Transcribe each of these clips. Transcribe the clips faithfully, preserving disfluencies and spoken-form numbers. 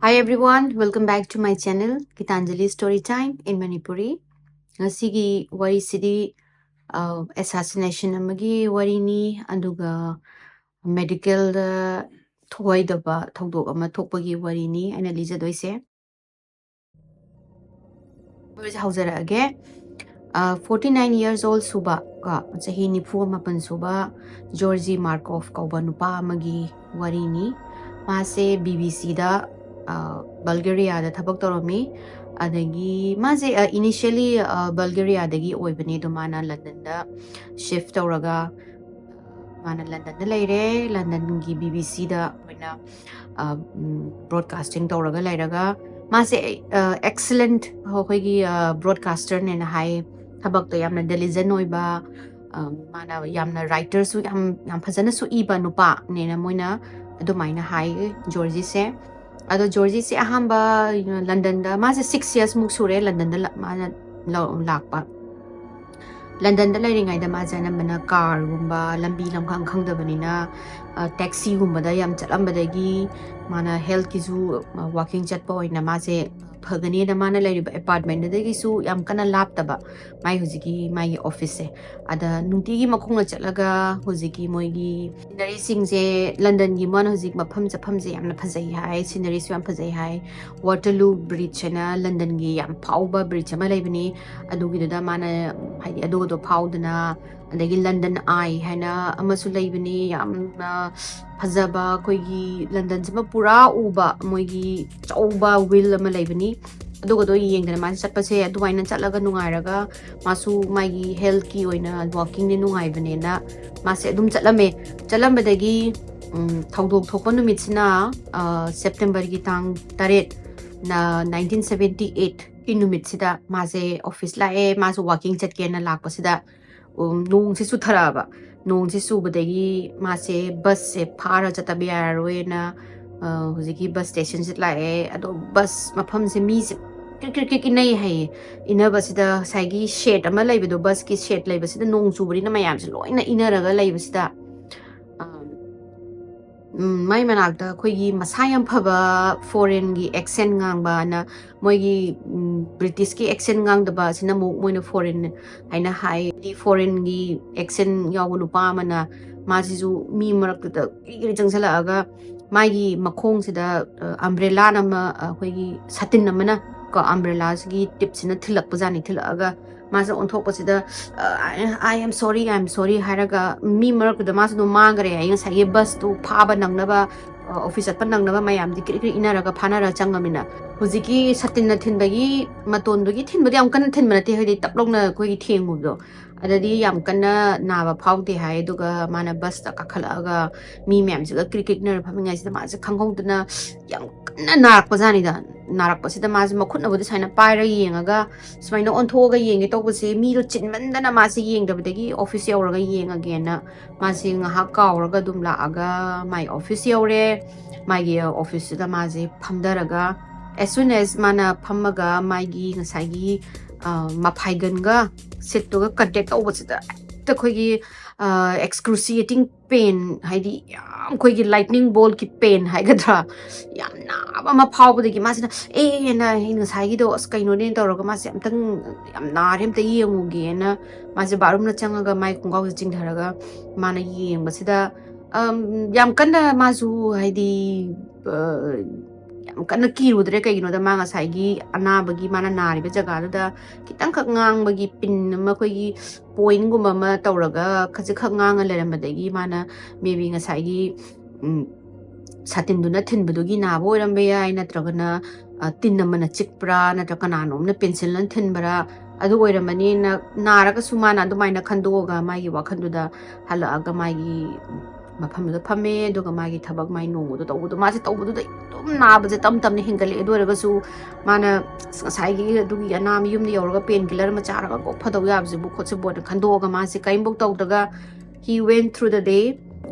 Hi everyone, welcome back to my channel, Gitanjali Story Time in Manipuri. ꯉꯁꯤꯒꯤ ꯋꯥꯔꯤꯁꯤꯗꯤ ꯑꯦꯁꯥꯁꯤꯅꯦꯁꯟ ꯑꯃꯒꯤ ꯋꯥꯔꯤꯅꯤ, ꯑꯗꯨꯒ ꯃꯦꯗꯤꯀꯦꯜꯗ ꯊꯣꯏꯗꯕ ꯊꯧꯗꯣꯛ ꯑꯃ ꯊꯣꯛꯄꯒꯤ ꯋꯥꯔꯤꯅꯤ ꯑꯩꯅ ꯂꯤꯖꯗꯣꯏꯁꯦ꯫ ꯋꯥꯔꯤꯁꯦ ꯍꯧꯖꯔꯛꯑꯒꯦ꯫ ꯐꯣꯔꯇꯤ ꯅꯥꯏꯟ ꯌꯔꯁ ꯑꯣꯜ ꯁꯨꯕ, ꯀꯣ, ꯆꯍꯤ ꯅꯤꯐꯨ ꯃꯥꯄꯟ ꯁꯨꯕ ꯖꯣꯔꯖꯤ ꯃꯥꯔꯀꯣꯐ ꯀꯧꯕ ꯅꯨꯄꯥ ꯑꯃꯒꯤ ꯋꯥꯔꯤꯅꯤ꯫ ꯃꯥꯁꯦ ꯕꯤ ꯕꯤ ꯁꯤꯗ ꯕꯜꯒꯦꯔꯤꯌꯥꯗ ꯊꯕꯛ ꯇꯧꯔꯝꯃꯤ꯫ ꯑꯗꯒꯤ ꯃꯥꯁꯦ ꯏꯅꯤꯁꯤꯌꯦꯂꯤ ꯕꯜꯒꯦꯔꯤꯌꯥꯗꯒꯤ ꯑꯣꯏꯕꯅꯦ, ꯑꯗꯣ ꯃꯥꯅ ꯂꯟꯗꯟꯗ ꯁꯤꯐ ꯇꯧꯔꯒ ꯃꯥꯅ ꯂꯟꯗꯟꯗ ꯂꯩꯔꯦ꯫ ꯂꯟꯗꯟꯒꯤ ꯕꯤ ꯕꯤ ꯁꯤꯗ ꯑꯣꯏꯅ ꯕ꯭ꯔꯣꯗꯀꯥꯁꯇꯤꯡ ꯇꯧꯔꯒ ꯂꯩꯔꯒ, ꯃꯥꯁꯦ ꯑꯦꯛꯁꯂꯦꯟꯠ ꯑꯩꯈꯣꯏꯒꯤ ꯕ꯭ꯔꯣꯗꯀꯥꯁꯇꯔꯅꯦꯅ ꯍꯥꯏ꯫ ꯊꯕꯛꯇ ꯌꯥꯝꯅ ꯗꯤꯂꯤꯖꯦꯟ ꯑꯣꯏꯕ, ꯑ, ꯃꯥꯅ ꯌꯥꯝꯅ ꯔꯥꯏꯇꯔꯁꯨ ꯌꯥꯝ ꯌꯥꯝ ꯐꯖꯅꯁꯨ ꯏꯕ ꯅꯨꯄꯥꯅꯦꯅ ꯃꯣꯏꯅ ꯑꯗꯨꯃꯥꯏꯅ ꯍꯥꯏ ꯖꯣꯔꯖꯤꯁꯦ꯫ ꯑꯗꯣ ꯖꯣꯔꯖꯤꯁꯦ ꯑꯍꯥꯟꯕ ꯂꯟꯗꯟꯗ, ꯃꯥꯁꯦ ꯁꯤꯛꯁ ꯌꯔꯁꯃꯨꯛ ꯁꯨꯔꯦ ꯂꯟꯗꯟꯗ ꯂ- ꯃꯥꯅ ꯂ- ꯂꯥꯛꯄ꯫ ꯂꯟꯗꯟꯗ ꯂꯩꯔꯤꯉꯩꯗ ꯃꯥꯁꯦ ꯑꯅꯝꯕꯅ ꯀꯥꯔꯒꯨꯝꯕ, ꯂꯝꯕꯤ ꯂꯝꯈꯥꯡ ꯈꯪꯗꯕꯅꯤꯅ, ꯑ, ꯇꯦꯛꯁꯤꯒꯨꯝꯕꯗ ꯌꯥꯝ ꯆꯠꯂꯝꯕꯗꯒꯤ ꯃꯥꯅ ꯍꯦꯜꯠꯀꯤꯁꯨ, ꯑ, ꯋꯥꯀꯤꯡ ꯆꯠꯄ ꯑꯣꯏꯅ ꯃꯥꯁꯦ ꯐꯒꯅꯦꯅ ꯃꯥꯅ ꯂꯩꯔꯤꯕ ꯑꯦꯄꯥꯔꯠꯃꯦꯟꯗꯨꯗꯒꯤꯁꯨ ꯌꯥꯝ ꯀꯟꯅ ꯂꯥꯞꯇꯕ ꯃꯥꯏ ꯍꯧꯖꯤꯛꯀꯤ ꯃꯥꯒꯤ ꯑꯣꯐꯤꯁꯁꯦ꯫ ꯑꯗ ꯅꯨꯡꯇꯤꯒꯤ ꯃꯈꯣꯡꯅ ꯆꯠꯂꯒ ꯍꯧꯖꯤꯛꯀꯤ ꯃꯣꯏꯒꯤ ꯁꯤꯅꯔꯤꯁꯤꯡꯁꯦ, ꯂꯟꯗꯟꯒꯤ ꯃꯥꯅ ꯍꯧꯖꯤꯛ ꯃꯐꯝ ꯆꯠꯐꯝꯁꯦ ꯌꯥꯝꯅ ꯐꯖꯩ ꯍꯥꯏ, ꯁꯤꯅꯔꯤꯁꯨ ꯌꯥꯝ ꯐꯖꯩ ꯍꯥꯏ꯫ ꯋꯥꯇꯔꯂꯨ ꯕ꯭ꯔꯤꯖ ꯍꯥꯏꯅ ꯂꯟꯗꯟꯒꯤ ꯌꯥꯝ ꯐꯥꯎꯕ ꯕ꯭ꯔꯤꯖ ꯑꯃ ꯂꯩꯕꯅꯤ꯫ ꯑꯗꯨꯒꯤꯗꯨꯗ ꯃꯥꯅ, ꯍꯥꯏꯗꯤ, ꯑꯗꯨꯒꯗꯣ ꯐꯥꯎꯗꯅ, ꯑꯗꯒꯤ ꯂꯟꯗꯟ ꯑꯥꯏ ꯍꯥꯏꯅ ꯑꯃꯁꯨ ꯂꯩꯕꯅꯤ, ꯌꯥꯝꯅ ꯐꯖꯕ, ꯑꯩꯈꯣꯏꯒꯤ ꯂꯟꯗꯟꯁꯤꯃ ꯄꯨꯔꯥ ꯎꯕ ꯃꯣꯏꯒꯤ ꯑꯆꯧꯕ ꯋꯤꯜ ꯑꯃ ꯂꯩꯕꯅꯤ꯫ ꯑꯗꯨꯒꯗꯣ ꯌꯦꯡꯗꯅ ꯃꯥꯁꯦ ꯆꯠꯄꯁꯦ, ꯑꯗꯨꯃꯥꯏꯅ ꯆꯠꯂꯒ ꯅꯨꯡꯉꯥꯏꯔꯒ, ꯃꯥꯁꯨ ꯃꯥꯒꯤ ꯍꯦꯜꯠꯀꯤ ꯑꯣꯏꯅ ꯋꯥꯀꯤꯡꯗꯤ ꯅꯨꯡꯉꯥꯏꯕꯅꯦꯅ ꯃꯥꯁꯦ ꯑꯗꯨꯝ ꯆꯠꯂꯝꯃꯦ꯫ ꯆꯠꯂꯝꯕꯗꯒꯤ, ꯎꯝ, ꯊꯧꯗꯣꯛ ꯊꯣꯛꯄ ꯅꯨꯃꯤꯠꯁꯤꯅ, ꯑ, ꯁꯦꯞꯇꯦꯝꯕꯔꯒꯤ ꯇꯥꯡ ꯇꯔꯦꯠ, ꯅꯥꯏꯟꯇꯤꯟ ꯁꯕꯦꯟꯇꯤ ꯑꯩꯠꯀꯤ ꯅꯨꯃꯤꯠꯁꯤꯗ ꯃꯥꯁꯦ ꯑꯣꯐꯤꯁ ꯂꯥꯛꯑꯦ꯫ ꯃꯥꯁꯨ ꯋꯥꯀꯤꯡ ꯆꯠꯀꯦꯅ ꯂꯥꯛꯄꯁꯤꯗ, ꯎꯝ, ꯅꯣꯡꯁꯦ ꯆꯨꯊꯔꯛꯑꯕ꯫ ꯅꯣꯡꯁꯦ ꯆꯨꯕꯗꯒꯤ ꯃꯥꯁꯦ ꯕꯁꯁꯦ ꯐꯥꯔ ꯆꯠꯇꯕ ꯌꯥꯔꯔꯣꯏꯅ, ꯑ, ꯍꯧꯖꯤꯛꯀꯤ ꯕꯁ ꯁ꯭ꯇꯦꯁꯟꯁꯤꯗ ꯂꯥꯛꯑꯦ꯫ ꯑꯗꯣ ꯕꯁ ꯃꯐꯝꯁꯦ ꯃꯤꯁꯦ ꯀ꯭ꯔꯤꯛ ꯀ꯭ꯔꯤꯛ ꯀ꯭ꯔꯤꯛ ꯏꯟꯅꯩ ꯍꯥꯏꯌꯦ꯫ ꯏꯟꯅꯕꯁꯤꯗ ꯉꯁꯥꯏꯒꯤ ꯁꯦꯠ ꯑꯃ ꯂꯩꯕꯗꯣ, ꯕꯁꯀꯤ ꯁꯦꯠ ꯂꯩꯕꯁꯤꯗ ꯅꯣꯡ ꯆꯨꯕꯅꯤꯅ ꯃꯌꯥꯝꯁꯦ ꯂꯣꯏꯅ ꯏꯟꯅꯔꯒ ꯂꯩꯕꯁꯤꯗ, ꯑ, ꯎꯝ, ꯃꯥꯏ ꯃꯅꯥꯛꯇ ꯑꯩꯈꯣꯏꯒꯤ ꯃꯁꯥ ꯌꯥꯝ ꯐꯕ foreignꯒꯤ accent ꯉꯥꯡꯕꯅ, ꯃꯣꯏꯒꯤ ꯎꯝ, Britishꯀꯤ accent ꯉꯥꯡꯗꯕ ꯑꯁꯤꯅ ꯑꯃꯨꯛ ꯃꯣꯏꯅ foreign ꯍꯥꯏꯅ ꯍꯥꯏ꯫ ꯍꯥꯏꯗꯤ foreignꯒꯤ accent ꯌꯥꯎꯕ ꯅꯨꯄꯥ ꯑꯃꯅ ꯃꯥꯁꯤꯁꯨ ꯃꯤ ꯃꯔꯛꯇꯨꯗ ꯀꯤꯔꯤ ꯀꯤꯔꯤ ꯆꯪꯁꯤꯜꯂꯛꯑꯒ ꯃꯥꯒꯤ ꯃꯈꯣꯡꯁꯤꯗ umbrellaꯅ ꯑꯃ, ꯑꯩꯈꯣꯏꯒꯤ ꯁꯥꯇꯤꯟ ꯑꯃꯅ ꯀꯣ, umbrellaꯁꯤꯒꯤ tipꯁꯤꯅ ꯊꯤꯜꯂꯛꯄꯖꯥꯠꯅꯤ꯫ ꯊꯤꯜꯂꯛꯑꯒ ꯃꯥꯁꯦ ꯑꯣꯟꯊꯣꯛꯄꯁꯤꯗ "I am sorry, I am sorry" ꯍꯥꯏꯔꯒ ꯃꯤ ꯃꯔꯛꯇꯨꯗ ꯃꯥꯁꯨ ꯑꯗꯨꯝ ꯃꯥꯡꯈ꯭ꯔꯦ ꯍꯥꯏ꯫ ꯉꯁꯥꯏꯒꯤ busꯇꯨ ꯐꯥꯕ ꯅꯪꯅꯕ, office ꯆꯠꯄ ꯅꯪꯅꯕ ꯃꯌꯥꯝꯗꯤ ꯀ꯭ꯔꯤꯛ ꯀ꯭ꯔꯤꯛ ꯏꯟꯅꯔꯒ ꯐꯥꯅꯔ ꯆꯪꯉꯃꯤꯅ, ꯍꯧꯖꯤꯛꯀꯤ ꯁꯥꯇꯤꯟꯅ ꯊꯤꯟꯕꯒꯤ ꯃꯇꯣꯟꯗꯨꯒꯤ ꯊꯤꯟꯕꯗꯤ ꯌꯥꯝ ꯀꯟꯅ ꯊꯤꯟꯕ ꯅꯠꯇꯦ, ꯍꯥꯏꯗꯤ ꯇꯞ ꯂꯧꯅ ꯑꯩꯈꯣꯏꯒꯤ ꯊꯦꯡꯉꯨꯕꯗꯣ꯫ ꯑꯗꯗꯤ ꯌꯥꯝ ꯀꯟꯅ ꯅꯥꯕ ꯐꯥꯎꯗꯦ ꯍꯥꯏ꯫ ꯑꯗꯨꯒ ꯃꯥꯅ busꯇ ꯀꯥꯈꯠꯂꯛꯑꯒ ꯃꯤ ꯃꯌꯥꯝꯁꯤꯒ ꯀ꯭ꯔꯤꯛ ꯀ꯭ꯔꯤꯛ ꯏꯟꯅꯔ ꯐꯝꯃꯤꯉꯩꯁꯤꯗ ꯃꯥꯁꯦ ꯈꯪꯍꯧꯗꯅ ꯌꯥꯝ ꯀꯟꯅ ꯅꯥꯔꯛꯄꯖꯥꯠꯅꯤꯗ꯫ ꯅꯥꯔꯛꯄꯁꯤꯗ ꯃꯥꯁꯦ ꯃꯈꯨꯠꯅꯕꯨꯗꯤ ꯁꯨꯃꯥꯏꯅ ꯄꯥꯏꯔ ꯌꯦꯡꯉꯒ, ꯁꯨꯃꯥꯏꯅ ꯑꯣꯟꯊꯣꯛꯑꯒ ꯌꯦꯡꯒꯦ ꯇꯧꯕꯁꯦ, ꯃꯤꯗꯣ ꯆꯤꯟꯃꯟꯗꯅ ꯃꯥꯁꯦ ꯌꯦꯡꯗꯕꯗꯒꯤ office ꯌꯧꯔꯒ ꯌꯦꯡꯉꯒꯦꯅ ꯃꯥꯁꯦ ꯉꯥꯏꯍꯥꯛ ꯀꯥꯎꯔꯒ ꯑꯗꯨꯝ ꯂꯥꯛꯑꯒ ꯃꯥꯏ office ꯌꯧꯔꯦ꯫ ꯃꯥꯒꯤ officeꯁꯤꯗ ꯃꯥꯁꯦ ꯐꯝꯊꯔꯒ, as soon as ꯃꯥꯅ ꯐꯝꯃꯒ ꯃꯥꯒꯤ ꯉꯁꯥꯏꯒꯤ, ꯑ, ꯃꯐꯥꯏꯒꯟꯒ seatꯇꯨꯒ contact ꯇꯧꯕꯁꯤꯗ ꯍꯦꯛꯇ ꯑꯩꯈꯣꯏꯒꯤ, ꯑ, excruciating pain, ꯍꯥꯏꯗꯤ ꯌꯥꯝ ꯑꯩꯈꯣꯏꯒꯤ lightning boltꯀꯤ pain ꯍꯥꯏꯒꯗ꯭ꯔꯥ, ꯌꯥꯝ ꯅꯥꯕ ꯑꯃ ꯐꯥꯎꯕꯗꯒꯤ ꯃꯥꯁꯤꯅ "ꯑꯦ" ꯍꯥꯏꯅ, "ꯑꯩ ꯉꯁꯥꯏꯒꯤꯗꯣ ꯑꯁ ꯀꯩꯅꯣꯅꯦ" ꯇꯧꯔꯒ ꯃꯥꯁꯦ "ꯑꯝꯇꯪ ꯌꯥꯝ ꯅꯥꯔꯦ, ꯑꯝꯇ ꯌꯦꯡꯉꯨꯒꯦꯅ" ꯃꯥꯁꯦ bathroomꯗ ꯆꯪꯉꯒ ꯃꯥꯏ ꯈꯣꯡꯒ꯭ꯔꯥꯎꯁꯦ ꯆꯤꯡꯊꯔꯒ ꯃꯥꯅ ꯌꯦꯡꯕꯁꯤꯗ, ꯑꯝ, ꯌꯥꯝ ꯀꯟꯅ ꯃꯥꯁꯨ ꯍꯥꯏꯗꯤ, ꯑ, ꯌꯥꯝ ꯀꯟꯅ ꯀꯤꯔꯨꯗ꯭ꯔꯦ꯫ ꯀꯩꯒꯤꯅꯣꯗ ꯃꯥ ꯉꯁꯥꯏꯒꯤ ꯑꯅꯥꯕꯒꯤ, ꯃꯥꯅ ꯅꯥꯔꯤꯕ ꯖꯒꯥꯗꯨꯗ ꯈꯤꯇꯪꯈꯛ ꯉꯥꯡꯕꯒꯤ pin ꯑꯃ, ꯑꯩꯈꯣꯏꯒꯤ pointꯒꯨꯝꯕ ꯑꯃ ꯇꯧꯔꯒ ꯈꯖꯤꯛꯈꯛ ꯉꯥꯡꯉ ꯂꯩꯔꯝꯕꯗꯒꯤ ꯃꯥꯅ maybe ꯉꯁꯥꯏꯒꯤ, ꯎꯝ, ꯁꯥꯇꯤꯟꯗꯨꯅ ꯊꯤꯟꯕꯗꯨꯒꯤ ꯅꯥꯕ ꯑꯣꯏꯔꯝꯕ ꯌꯥꯏ, ꯅꯠꯇ꯭ꯔꯒꯅ, ꯑ, ꯇꯤꯟ ꯑꯃꯅ ꯆꯤꯛꯄ꯭ꯔꯥ, ꯅꯠꯇ꯭ꯔꯒ ꯀꯅꯥꯅꯣꯝꯅ pencilꯅ ꯊꯤꯟꯕ꯭ꯔꯥ, ꯑꯗꯨ ꯑꯣꯏꯔꯝꯃꯅꯤꯅ ꯅꯥꯔꯒꯁꯨ ꯃꯥꯅ ꯑꯗꯨꯃꯥꯏꯅ ꯈꯟꯗꯣꯛꯑꯒ ꯃꯥꯒꯤ ꯋꯥꯈꯜꯗꯨꯗ ꯍꯜꯂꯛꯑꯒ ꯃꯥꯒꯤ ꯃꯐꯝꯗꯨꯗ ꯐꯝꯃꯦ꯫ ꯑꯗꯨꯒ ꯃꯥꯒꯤ ꯊꯕꯛ, ꯃꯥꯒꯤ ꯅꯣꯡꯃꯗꯣ ꯇꯧꯕꯗꯣ, ꯃꯥꯁꯦ ꯇꯧꯕꯗꯨꯗ ꯑꯗꯨꯝ ꯅꯥꯕꯁꯦ ꯇꯞ ꯇꯞꯅ ꯍꯦꯟꯒꯠꯂꯛꯑꯦ꯫ ꯑꯗꯨ ꯑꯣꯏꯔꯒꯁꯨ ꯃꯥꯅ "ꯑꯁ, ꯉꯁꯥꯏꯒꯤ ꯑꯗꯨꯒꯤ ꯑꯅꯥꯕ ꯌꯨꯝꯗ ꯌꯧꯔꯒ pain killer ꯑꯃ ꯆꯥꯔꯒ ꯀꯣꯛ ꯐꯗꯧ ꯌꯥꯕꯁꯤꯕꯨ" ꯈꯣꯠꯁꯤꯕꯨꯅ ꯈꯟꯗꯣꯛꯑꯒ ꯃꯥꯁꯦ ꯀꯔꯤꯝꯐꯧ ꯇꯧꯗ꯭ꯔꯒ he went through the day꯫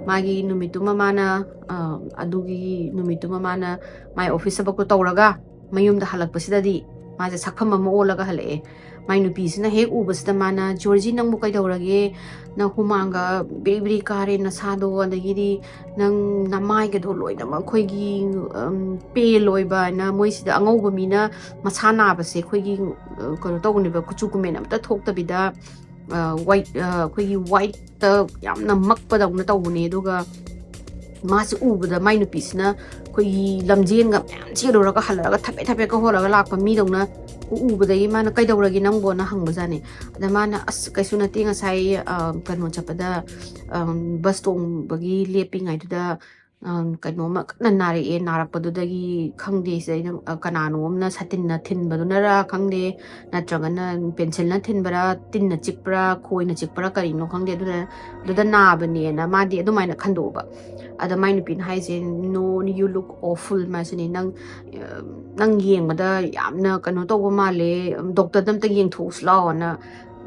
ꯃꯥꯒꯤ ꯅꯨꯃꯤꯠꯇꯨꯃ ꯃꯥꯅ, ꯑ, ꯑꯗꯨꯒꯤ ꯅꯨꯃꯤꯠꯇꯨꯃ ꯃꯥꯅ ꯃꯥꯏ office ꯊꯕꯛꯇꯣ ꯇꯧꯔꯒ ꯃꯌꯨꯝꯗ ꯍꯜꯂꯛꯄꯁꯤꯗꯗꯤ ꯃꯥꯁꯦ ꯁꯛꯐꯝ ꯑꯃ ꯑꯣꯜꯂꯒ ꯍꯜꯂꯛꯑꯦ꯫ ꯃꯥꯏ ꯅꯨꯄꯤꯁꯤꯅ ꯍꯦꯛ ꯎꯕꯁꯤꯗ ꯃꯥꯅ, "ꯖꯣꯔꯖꯤ, ꯅꯪꯕꯨ ꯀꯩꯗꯧꯔꯒꯦ? ꯅꯪ ꯍꯨꯃꯥꯡꯒ ꯕ꯭ꯔꯤ ꯕ꯭ꯔꯤ ꯀꯥꯔꯦ ꯅꯁꯥꯗꯣ, ꯑꯗꯒꯤꯗꯤ ꯅꯪ ꯅꯃꯥꯏꯒꯗꯣ ꯂꯣꯏꯅꯃꯛ ꯑꯩꯈꯣꯏꯒꯤ, ꯎꯝ, ꯄꯦꯜ ꯑꯣꯏꯕ" ꯍꯥꯏꯅ, ꯃꯣꯏꯁꯤꯗ ꯑꯉꯧꯕ ꯃꯤꯅ ꯃꯁꯥ ꯅꯥꯕꯁꯦ ꯑꯩꯈꯣꯏꯒꯤ, ꯑ, ꯀꯩꯅꯣ ꯇꯧꯕꯅꯦꯕ, ꯀꯨꯆꯨ ꯀꯨꯃꯦꯟ ꯑꯝꯇ ꯊꯣꯛꯇꯕꯤꯗ, ꯑ, ꯋꯥꯏꯠ, ꯑ, ꯑꯩꯈꯣꯏꯒꯤ ꯋꯥꯏꯠꯇ ꯌꯥꯝꯅ ꯃꯛꯄꯗꯧꯅ ꯇꯧꯕꯅꯦ꯫ ꯑꯗꯨꯒ ꯃꯥꯁꯦ ꯎꯕꯗ ꯃꯥꯏ ꯅꯨꯄꯤꯁꯤꯅ ꯑꯩꯈꯣꯏꯒꯤ ꯂꯝꯖꯦꯟꯒ ꯃꯌꯥꯝ ꯆꯦꯜꯂꯨꯔꯒ ꯍꯜꯂꯛꯑꯒ ꯊꯕꯦꯠ ꯊꯕꯦꯠꯀ ꯍꯣꯜꯂꯒ ꯂꯥꯛꯄ ꯃꯤꯗꯧꯅ ꯎ-, ꯎꯕꯗꯒꯤ ꯃꯥꯅ, "ꯀꯩꯗꯧꯔꯒꯦ ꯅꯪꯕꯣꯅ?" ꯍꯪꯕꯖꯥꯠꯅꯤ꯫ ꯑꯗ ꯃꯥꯅ, "ꯑꯁ, ꯀꯩꯁꯨ ꯅꯠꯇꯦ, ꯉꯁꯥꯏ, ꯑ, ꯀꯩꯅꯣ ꯆꯠꯄꯗ, ꯑ, ꯕꯁ ꯇꯣꯡꯕꯒꯤ ꯂꯦꯞꯄꯤꯉꯩꯗꯨꯗ, ꯑ, ꯀꯩꯅꯣꯝꯃ ꯀꯟꯅ ꯅꯥꯔꯛꯑꯦ, ꯅꯥꯔꯛꯄꯗꯨꯗꯒꯤ ꯈꯪꯗꯦ, ꯁꯤꯗꯩꯗ, ꯑ, ꯀꯅꯥꯅꯣ ꯑꯃꯅ ꯁꯥꯇꯤꯟꯅ ꯊꯤꯟꯕꯗꯨꯅꯔ ꯈꯪꯗꯦ, ꯅꯠꯇ꯭ꯔꯒꯅ ꯄꯦꯟꯁꯤꯜꯅ ꯊꯤꯟꯕ꯭ꯔꯥ, ꯇꯤꯟꯅ ꯆꯤꯛꯄ꯭ꯔꯥ, ꯈꯣꯏꯅ ꯆꯤꯛꯄ꯭ꯔꯥ, ꯀꯔꯤꯅꯣ ꯈꯪꯗꯦ, ꯑꯗꯨꯅ ꯑꯗꯨꯗ ꯅꯥꯕꯅꯦꯅ" ꯃꯥꯗꯤ ꯑꯗꯨꯃꯥꯏꯅ ꯈꯟꯗꯣꯛꯑꯕ꯫ ꯑꯗ ꯃꯥꯏ ꯅꯨꯄꯤꯅ ꯍꯥꯏꯁꯦ, "No, you look awful" ꯃꯥꯁꯤꯅꯤ, "ꯅꯪ, ꯑ, ꯅꯪ ꯌꯦꯡꯕꯗ ꯌꯥꯝꯅ ꯀꯩꯅꯣ ꯇꯧꯕ ꯃꯥꯜꯂꯦ, ꯗꯣꯛꯇꯔꯗ ꯑꯝꯇ ꯌꯦꯡꯊꯣꯛꯎꯁꯤ ꯂꯥꯛꯑꯣꯅ"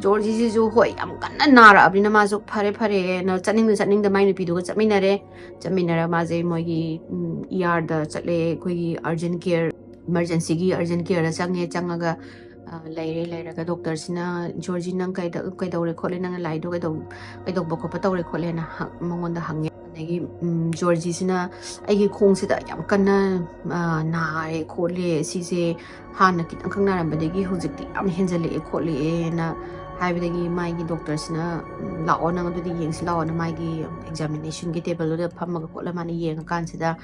ꯖꯣꯔꯖꯤꯁꯤꯁꯨ, ꯍꯣꯏ, ꯌꯥꯝ ꯀꯟꯅ ꯅꯥꯔꯛꯑꯕꯅꯤꯅ ꯃꯥꯁꯨ ꯐꯔꯦ ꯐꯔꯦꯅ ꯆꯠꯅꯤꯡꯗ ꯆꯠꯅꯤꯡꯗ ꯃꯥꯏ ꯅꯨꯄꯤꯗꯨꯒ ꯆꯠꯃꯤꯟꯅꯔꯦ꯫ ꯆꯠꯃꯤꯟꯅꯔ ꯃꯥꯁꯦ ꯃꯣꯏꯒꯤ, ꯎꯝ, ERꯗ ꯆꯠꯂꯦ, ꯑꯩꯈꯣꯏꯒꯤ urgent care, emergencyꯒꯤ urgent careꯗ ꯆꯪꯉꯦ꯫ ꯆꯪꯉꯒ, ꯑ, ꯂꯩꯔꯦ꯫ ꯂꯩꯔꯒ ꯗꯣꯛꯇꯔꯁꯤꯅ, "ꯖꯣꯔꯖꯤ, ꯅꯪ ꯀꯩꯗ-, ꯀꯩꯗꯧꯔꯦ ꯈꯣꯠꯂꯦ, ꯅꯪꯅ ꯂꯥꯛꯏꯗꯣ ꯀꯩꯗꯧ-, ꯀꯩꯗꯧꯕ ꯈꯣꯠꯄ ꯇꯧꯔꯦ ꯈꯣꯠꯂꯦꯅ" ꯍ-, ꯃꯉꯣꯟꯗ ꯍꯪꯉꯦ꯫ ꯑꯗꯒꯤ, ꯎꯝ, ꯖꯣꯔꯖꯤꯁꯤꯅ, "ꯑꯩꯒꯤ ꯈꯣꯡꯁꯤꯗ ꯌꯥꯝ ꯀꯟꯅ, ꯑ, ꯅꯥꯔꯦ ꯈꯣꯠꯂꯦ, ꯁꯤꯁꯦ ꯍꯥꯟꯅ ꯈꯤꯇꯪꯈꯛ ꯅꯥꯔꯝꯕꯗꯒꯤ ꯍꯧꯖꯤꯛꯇꯤ ꯌꯥꯝ ꯍꯦꯟꯖꯜꯂꯛꯑꯦ ꯈꯣꯠꯂꯛꯑꯦꯅ" ꯍꯥꯏꯕꯗꯒꯤ ꯃꯥꯒꯤ ꯗꯣꯛꯇꯔꯁꯤꯅ, "ꯎꯝ, ꯂꯥꯛꯑꯣ, ꯅꯪ ꯑꯗꯨꯗꯤ ꯌꯦꯡꯁꯤ ꯂꯥꯛꯑꯣꯅ" ꯃꯥꯒꯤ examinationꯒꯤ tableꯗꯨꯗ ꯐꯝꯃꯒ ꯈꯣꯠꯂ ꯃꯥꯅ ꯌꯦꯡꯉꯀꯥꯟꯁꯤꯗ,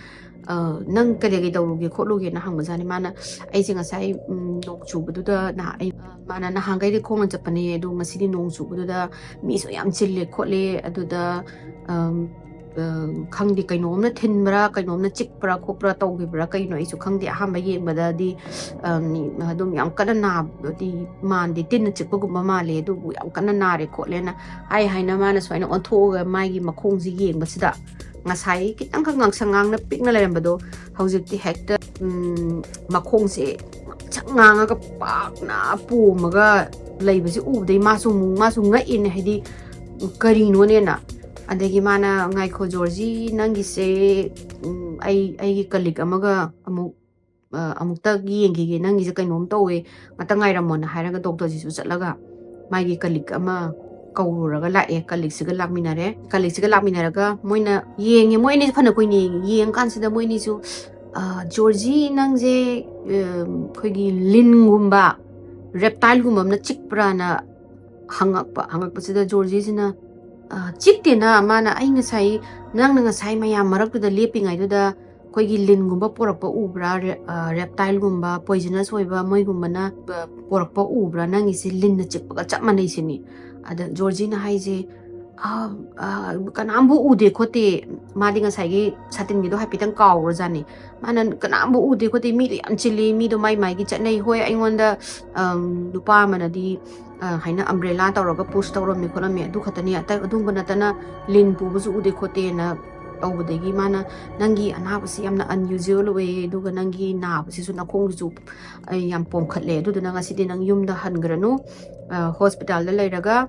ꯑ, "ꯅꯪ ꯀꯔꯤ ꯀꯔꯤ ꯇꯧꯔꯨꯒꯦ ꯈꯣꯠꯂꯨꯒꯦꯅ" ꯍꯪꯕꯖꯥꯠꯅꯤ꯫ ꯃꯥꯅ, "ꯑꯩꯁꯦ ꯉꯁꯥꯏ, ꯎꯝ, ꯅꯣꯡ ꯆꯨꯕꯗꯨꯗ ꯅꯍꯥꯟ ꯑꯩ", ꯃꯥꯅ, "ꯅꯍꯥꯟꯈꯩꯗꯤ ꯈꯣꯡꯅ ꯆꯠꯄꯅꯦ, ꯑꯗꯣ ꯉꯁꯤꯗꯤ ꯅꯣꯡ ꯆꯨꯕꯗꯨꯗ ꯃꯤꯁꯨ ꯌꯥꯝ ꯆꯤꯜꯂꯦ ꯈꯣꯠꯂꯦ, ꯑꯗꯨꯗ, ꯑꯝ, ꯑ, ꯈꯪꯗꯦ, ꯀꯩꯅꯣꯝꯅ ꯊꯤꯟꯕ꯭ꯔꯥ, ꯀꯩꯅꯣꯝꯅ ꯆꯤꯛꯄ꯭ꯔꯥ ꯈꯣꯠꯄ꯭ꯔꯥ ꯇꯧꯈꯤꯕ꯭ꯔꯥ, ꯀꯩꯅꯣ ꯑꯩꯁꯨ ꯈꯪꯗꯦ꯫ ꯑꯍꯥꯟꯕ ꯌꯦꯡꯕꯗꯗꯤ, ꯑ, ꯃꯤ ꯑꯗꯨꯝ ꯌꯥꯝ ꯀꯟꯅ ꯅꯥꯕꯗꯤ ꯃꯥꯟꯗꯦ, ꯇꯤꯟꯅ ꯆꯤꯛꯄꯒꯨꯝꯕ ꯃꯥꯜꯂꯦ, ꯑꯗꯨꯕꯨ ꯌꯥꯝ ꯀꯟꯅ ꯅꯥꯔꯦ ꯈꯣꯠꯂꯦꯅ" ꯍꯥꯏ ꯍꯥꯏꯅ ꯃꯥꯅ ꯁꯨꯃꯥꯏꯅ ꯑꯣꯟꯊꯣꯛꯑꯒ ꯃꯥꯒꯤ ꯃꯈꯣꯡꯁꯤ ꯌꯦꯡꯕꯁꯤꯗ, ꯉꯁꯥꯏ ꯈꯤꯇꯪꯈꯛ ꯉꯥꯡꯁꯪ ꯉꯥꯡꯅ ꯄꯤꯛꯅ ꯂꯩꯔꯝꯕꯗꯣ ꯍꯧꯖꯤꯛꯇꯤ ꯍꯦꯛꯇ, ꯎꯝ, ꯃꯈꯣꯡꯁꯦ ꯉꯥꯡꯁꯪ ꯉꯥꯡꯉꯒ ꯄꯥꯛꯅ ꯄꯣꯝꯃꯒ ꯂꯩꯕꯁꯦ ꯎꯕꯗꯩ ꯃꯥꯁꯨ ꯑꯃꯨꯛ, ꯃꯥꯁꯨ ꯉꯛꯏꯅꯦ, ꯍꯥꯏꯗꯤ, "ꯀꯔꯤꯅꯣꯅꯦꯅ?" ꯑꯗꯒꯤ ꯃꯥꯅ, "ꯉꯥꯏꯈꯣ ꯖꯣꯔꯖꯤ, ꯅꯪꯒꯤꯁꯦ, ꯎꯝ, ꯑꯩ, ꯑꯩꯒꯤ colleague ꯑꯃꯒ ꯑꯃꯨꯛ ꯑ, ꯑꯃꯨꯛꯇ ꯌꯦꯡꯈꯤꯒꯦ, ꯅꯪꯒꯤꯁꯦ ꯀꯩꯅꯣꯝ ꯇꯧꯋꯦ, ꯉꯥꯛꯇ ꯉꯥꯏꯔꯝꯃꯣꯅ ꯍꯥꯏꯔꯒ ꯗꯣꯛꯇꯔꯁꯤꯁꯨ ꯆꯠꯂꯒ ꯃꯥꯒꯤ ꯀꯂꯤꯛ ꯑꯃ ꯀꯧꯔꯨꯔꯒ ꯂꯥꯛꯑꯦ꯫ ꯀꯂꯤꯛꯁꯤꯒ ꯂꯥꯛꯃꯤꯟꯅꯔꯦ꯫ ꯀꯂꯤꯛꯁꯤꯒ ꯂꯥꯛꯃꯤꯟꯅꯔꯒ ꯃꯣꯏꯅ ꯌꯦꯡꯉꯦ꯫ ꯃꯣꯏ ꯑꯅꯤꯁꯦ ꯐꯅ ꯀꯨꯏꯅ ꯌꯦꯡꯉꯦ꯫ ꯌꯦꯡꯉꯀꯥꯟꯁꯤꯗ ꯃꯣꯏ ꯑꯅꯤꯁꯨ, "ꯑ, ꯖꯣꯔꯖꯤ, ꯅꯪꯁꯦ, ꯑ, ꯑꯩꯈꯣꯏꯒꯤ ꯂꯤꯟꯒꯨꯝꯕ, ꯔꯦꯞꯇꯥꯏꯜꯒꯨꯝꯕ ꯑꯃꯅ ꯆꯤꯛꯄ꯭ꯔꯥꯅ?" ꯍꯪꯉꯛꯄ꯫ ꯍꯪꯉꯛꯄꯁꯤꯗ ꯖꯣꯔꯖꯤꯁꯤꯅ, "ꯑ, ꯆꯤꯛꯇꯦꯅ, ꯃꯥꯅ ꯑꯩ ꯉꯁꯥꯏ, ꯅꯪꯅ ꯉꯁꯥꯏ ꯃꯌꯥꯝ ꯃꯔꯛꯇꯨꯗ ꯂꯦꯞꯄꯤꯉꯩꯗꯨꯗ ꯑꯩꯈꯣꯏꯒꯤ ꯂꯤꯟꯒꯨꯝꯕ ꯄꯣꯔꯛꯄ ꯎꯕ꯭ꯔꯥ, ꯔꯦ-, ꯑ, ꯔꯦꯞꯇꯥꯏꯜꯒꯨꯝꯕ, ꯄꯣꯏꯖꯅꯁ ꯑꯣꯏꯕ ꯃꯣꯏꯒꯨꯝꯕꯅ, ꯑ, ꯄꯣꯔꯛꯄ ꯎꯕ꯭ꯔꯥ? ꯅꯪꯒꯤꯁꯦ ꯂꯤꯟꯅ ꯆꯤꯛꯄꯒ ꯆꯞ ꯃꯥꯟꯅꯩ ꯁꯤꯅꯤ꯫" ꯑꯗ ꯖꯣꯔꯖꯤꯅ ꯍꯥꯏꯁꯦ, "ꯑ, ꯑ, ꯀꯅꯥꯝꯕꯨ ꯎꯗꯦ ꯈꯣꯠꯇꯦ꯫" ꯃꯥꯗꯤ ꯉꯁꯥꯏꯒꯤ ꯁꯥꯇꯤꯟꯒꯤꯗꯣ ꯍꯥꯏꯐꯦꯠꯇꯪ ꯀꯥꯎꯔꯖꯥꯠꯅꯤ꯫ ꯃꯥꯅ, "ꯀꯅꯥꯝꯕꯨ ꯎꯗꯦ ꯈꯣꯠꯇꯦ, ꯃꯤꯗꯣ ꯌꯥꯝ ꯆꯤꯜꯂꯤ, ꯃꯤꯗꯣ ꯃꯥꯏ ꯃꯥꯏꯒꯤ ꯆꯠꯅꯩ꯫ ꯍꯣꯏ, ꯑꯩꯉꯣꯟꯗ, ꯑꯝ, ꯅꯨꯄꯥ ꯑꯃꯅꯗꯤ, ꯑ, ꯍꯥꯏꯅ ꯑꯝꯕ꯭ꯔꯦꯂꯥ ꯇꯧꯔꯒ ꯄꯨꯁ ꯇꯧꯔꯝꯃꯤ ꯈꯣꯠꯂꯝꯃꯤ, ꯑꯗꯨ ꯈꯛꯇꯅꯤ, ꯑꯇꯩ ꯑꯗꯨꯝꯕ ꯅꯠꯇꯅ ꯂꯤꯟ ꯄꯨꯕꯁꯨ ꯎꯗꯦ ꯈꯣꯠꯇꯦꯅ" ꯇꯧꯕꯗꯒꯤ ꯃꯥꯅ, "ꯅꯪꯒꯤ ꯑꯅꯥꯕꯁꯤ ꯌꯥꯝꯅ unusual ꯑꯣꯏꯌꯦ, ꯑꯗꯨꯒ ꯅꯪꯒꯤ ꯅꯥꯕꯁꯤꯁꯨ ꯅꯈꯣꯡꯁꯤꯁꯨ, ꯑ, ꯌꯥꯝ ꯄꯣꯝꯈꯠꯂꯦ, ꯑꯗꯨꯗꯨꯅ ꯉꯁꯤꯗꯤ ꯅꯪ ꯌꯨꯝꯗ ꯍꯟꯈ꯭ꯔꯅꯨ, ꯑ, ꯍꯣꯁꯄꯤꯇꯥꯜꯗ ꯂꯩꯔꯒ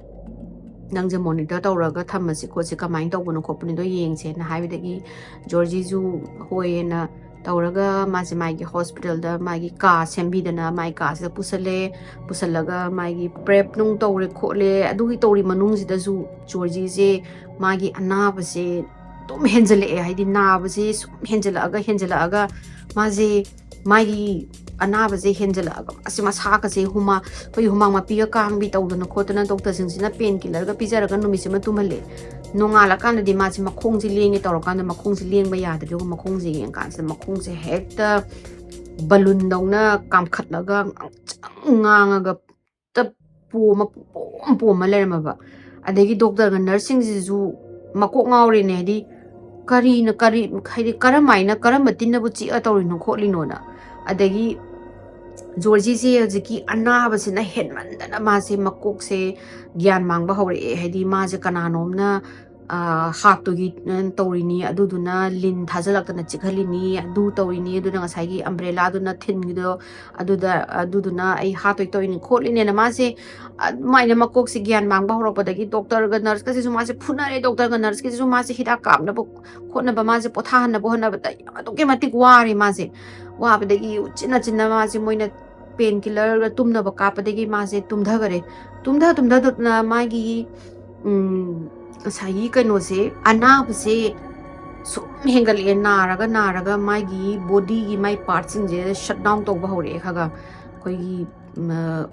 ꯅꯪꯁꯦ ꯃꯣꯅꯤꯇꯔ ꯇꯧꯔꯒ ꯊꯝꯃꯁꯤ ꯈꯣꯠꯁꯤ, ꯀꯃꯥꯏꯅ ꯇꯧꯕꯅꯣ ꯈꯣꯠꯄꯅꯣꯗꯣ ꯌꯦꯡꯁꯦꯅ" ꯍꯥꯏꯕꯗꯒꯤ ꯖꯣꯔꯖꯤꯁꯨ ꯍꯣꯏꯌꯦꯅ ꯇꯧꯔꯒ ꯃꯥꯁꯦ ꯃꯥꯒꯤ ꯍꯣꯁꯄꯤꯇꯥꯜꯗ ꯃꯥꯒꯤ ꯀꯥ ꯁꯦꯝꯕꯤꯗꯅ ꯃꯥꯒꯤ ꯀꯥꯁꯤꯗ ꯄꯨꯁꯜꯂꯦ꯫ ꯄꯨꯁꯜꯂꯒ ꯃꯥꯒꯤ ꯄ꯭ꯔꯦꯞ ꯅꯨꯡ ꯇꯧꯔꯦ ꯈꯣꯠꯂꯦ꯫ ꯑꯗꯨꯒꯤ ꯇꯧꯔꯤ ꯃꯅꯨꯡꯁꯤꯗꯁꯨ ꯖꯣꯔꯖꯤꯁꯦ ꯃꯥꯒꯤ ꯑꯅꯥꯕꯁꯦ ꯑꯗꯨꯝ ꯍꯦꯟꯖꯜꯂꯛꯑꯦ꯫ ꯍꯥꯏꯗꯤ ꯅꯥꯕꯁꯦ ꯁꯨꯝ ꯍꯦꯟꯖꯜꯂꯛꯑꯒ ꯍꯦꯟꯖꯜꯂꯛꯑꯒ ꯃꯥꯁꯦ ꯃꯥꯒꯤ ꯑꯅꯥꯕꯁꯦ ꯍꯦꯟꯖꯜꯂꯛꯑꯒ ꯃꯥꯁꯦ ꯃꯁꯥꯒꯁꯦ ꯍꯨꯃꯥꯡ, ꯑꯩꯈꯣꯏꯒꯤ ꯍꯨꯃꯥꯡ ꯃꯄꯤꯒ ꯀꯥꯡꯕꯤ ꯇꯧꯗꯅ ꯈꯣꯠꯇꯅ ꯗꯣꯛꯇꯔꯁꯤꯡꯁꯤꯅ ꯄꯦꯟ ꯀꯤꯂꯔꯒ ꯄꯤꯖꯔꯒ ꯅꯨꯃꯤꯠꯁꯤꯃ ꯇꯨꯝꯍꯜꯂꯦ꯫ ꯅꯣꯡꯉꯥꯜꯂꯀꯥꯟꯗꯗꯤ ꯃꯥꯁꯦ ꯃꯈꯣꯡꯁꯦ ꯂꯦꯡꯒꯦ ꯇꯧꯔꯀꯥꯟꯗ ꯃꯈꯣꯡꯁꯦ ꯂꯦꯡꯕ ꯌꯥꯗꯕꯤꯒ ꯃꯈꯣꯡꯁꯦ ꯌꯦꯡꯉꯀꯥꯟꯁꯤꯗ ꯃꯈꯣꯡꯁꯦ ꯍꯦꯛꯇ ꯕꯂꯨꯟꯗꯧꯅ ꯀꯥꯝꯈꯠꯂꯒ ꯉꯥꯡꯁꯪ ꯉꯥꯡꯉꯒ ꯇ ꯄꯣꯝꯃ, ꯄꯨꯡꯄꯣꯝ ꯄꯣꯝꯃ ꯂꯩꯔꯝꯃꯕ꯫ ꯑꯗꯒꯤ ꯗꯣꯛꯇꯔꯒ ꯅꯔꯁꯁꯤꯡꯁꯤꯁꯨ ꯃꯀꯣꯛ ꯉꯥꯎꯔꯦꯅꯦ꯫ ꯍꯥꯏꯗꯤ ꯀꯔꯤꯅ ꯀꯔꯤ, ꯍꯥꯏꯗꯤ ꯀꯔꯝꯍꯥꯏꯅ, ꯀꯔꯝꯕ ꯇꯤꯟꯅꯕꯨ ꯆꯤꯛꯑ ꯇꯧꯔꯤꯅꯣ ꯈꯣꯠꯂꯤꯅꯣꯅ꯫ ꯑꯗꯒꯤ ꯖꯣꯔꯖꯤꯁꯦ ꯍꯧꯖꯤꯛꯀꯤ ꯑꯅꯥꯕꯁꯤꯅ ꯍꯦꯟꯃꯟꯗꯅ ꯃꯥꯁꯦ ꯃꯀꯣꯛꯁꯦ ꯒ꯭ꯌꯥꯟ ꯃꯥꯡꯕ ꯍꯧꯔꯛꯑꯦ꯫ ꯍꯥꯏꯗꯤ ꯃꯥꯁꯦ ꯀꯅꯥꯅꯣꯝꯅ ꯍꯥꯠꯇꯨꯒꯤ ꯇꯧꯔꯤꯅꯤ, ꯑꯗꯨꯗꯨꯅ ꯂꯤꯟ ꯊꯥꯖꯤꯜꯂꯛꯇꯅ ꯆꯤꯛꯍꯜꯂꯤꯅꯤ, ꯑꯗꯨ ꯇꯧꯔꯤꯅꯤ, ꯑꯗꯨꯅ ꯉꯁꯥꯏꯒꯤ ꯑꯝꯕ꯭ꯔꯦꯂꯥꯗꯨꯅ ꯊꯤꯟꯈꯤꯗꯣ, ꯑꯗꯨꯗ ꯑꯗꯨꯗꯨꯅ ꯑꯩ ꯍꯥꯠꯇꯣꯏ ꯇꯧꯔꯤꯅꯤ ꯈꯣꯠꯂꯤꯅꯦꯅ ꯃꯥꯁꯦ ꯑꯗꯨꯃꯥꯏꯅ ꯃꯀꯣꯛꯁꯦ ꯒ꯭ꯌꯥꯟ ꯃꯥꯡꯕ ꯍꯧꯔꯛꯄꯗꯒꯤ ꯗꯣꯛꯇꯔꯒ ꯅꯔꯁꯀꯁꯤꯁꯨ ꯃꯥꯁꯦ ꯐꯨꯅꯔꯦ꯫ ꯗꯣꯛꯇꯔꯒ ꯅꯔꯁꯀꯤꯁꯤꯁꯨ ꯃꯥꯁꯦ ꯍꯤꯗꯥꯛ ꯀꯥꯞꯅꯕ ꯈꯣꯠꯅꯕ, ꯃꯥꯁꯦ ꯄꯣꯊꯥꯍꯟꯅꯕ ꯍꯣꯠꯅꯕꯗ ꯑꯗꯨꯛꯀꯤ ꯃꯇꯤꯛ ꯋꯥꯔꯦ ꯃꯥꯁꯦ꯫ ꯋꯥꯕꯗꯒꯤ ꯎꯆꯤꯟ ꯅꯥꯆꯤꯟꯅ ꯃꯥꯁꯦ ꯃꯣꯏꯅ ꯄꯦꯟ ꯀꯤꯂꯔꯒ ꯇꯨꯝꯅꯕ ꯀꯥꯞꯄꯗꯒꯤ ꯃꯥꯁꯦ ꯇꯨꯝꯊꯈꯔꯦ꯫ ꯇꯨꯝꯊ ꯇꯨꯝꯊꯗꯅ ꯃꯥꯒꯤ ꯎꯝ, ꯉꯁꯥꯏꯒꯤ ꯀꯩꯅꯣꯁꯦ, ꯑꯅꯥꯕꯁꯦ ꯁꯨꯝ ꯍꯦꯟꯒꯠꯂꯛꯑꯦ꯫ ꯅꯥꯔꯒ ꯅꯥꯔꯒ ꯃꯥꯒꯤ ꯕꯣꯗꯤꯒꯤ ꯃꯥꯏ ꯄꯥꯔꯠꯁꯤꯡꯁꯦ ꯁꯠ ꯗꯥꯎꯟ ꯇꯧꯕ ꯍꯧꯔꯛꯑꯦ ꯈꯔ ꯈꯔ꯫ ꯑꯩꯈꯣꯏꯒꯤ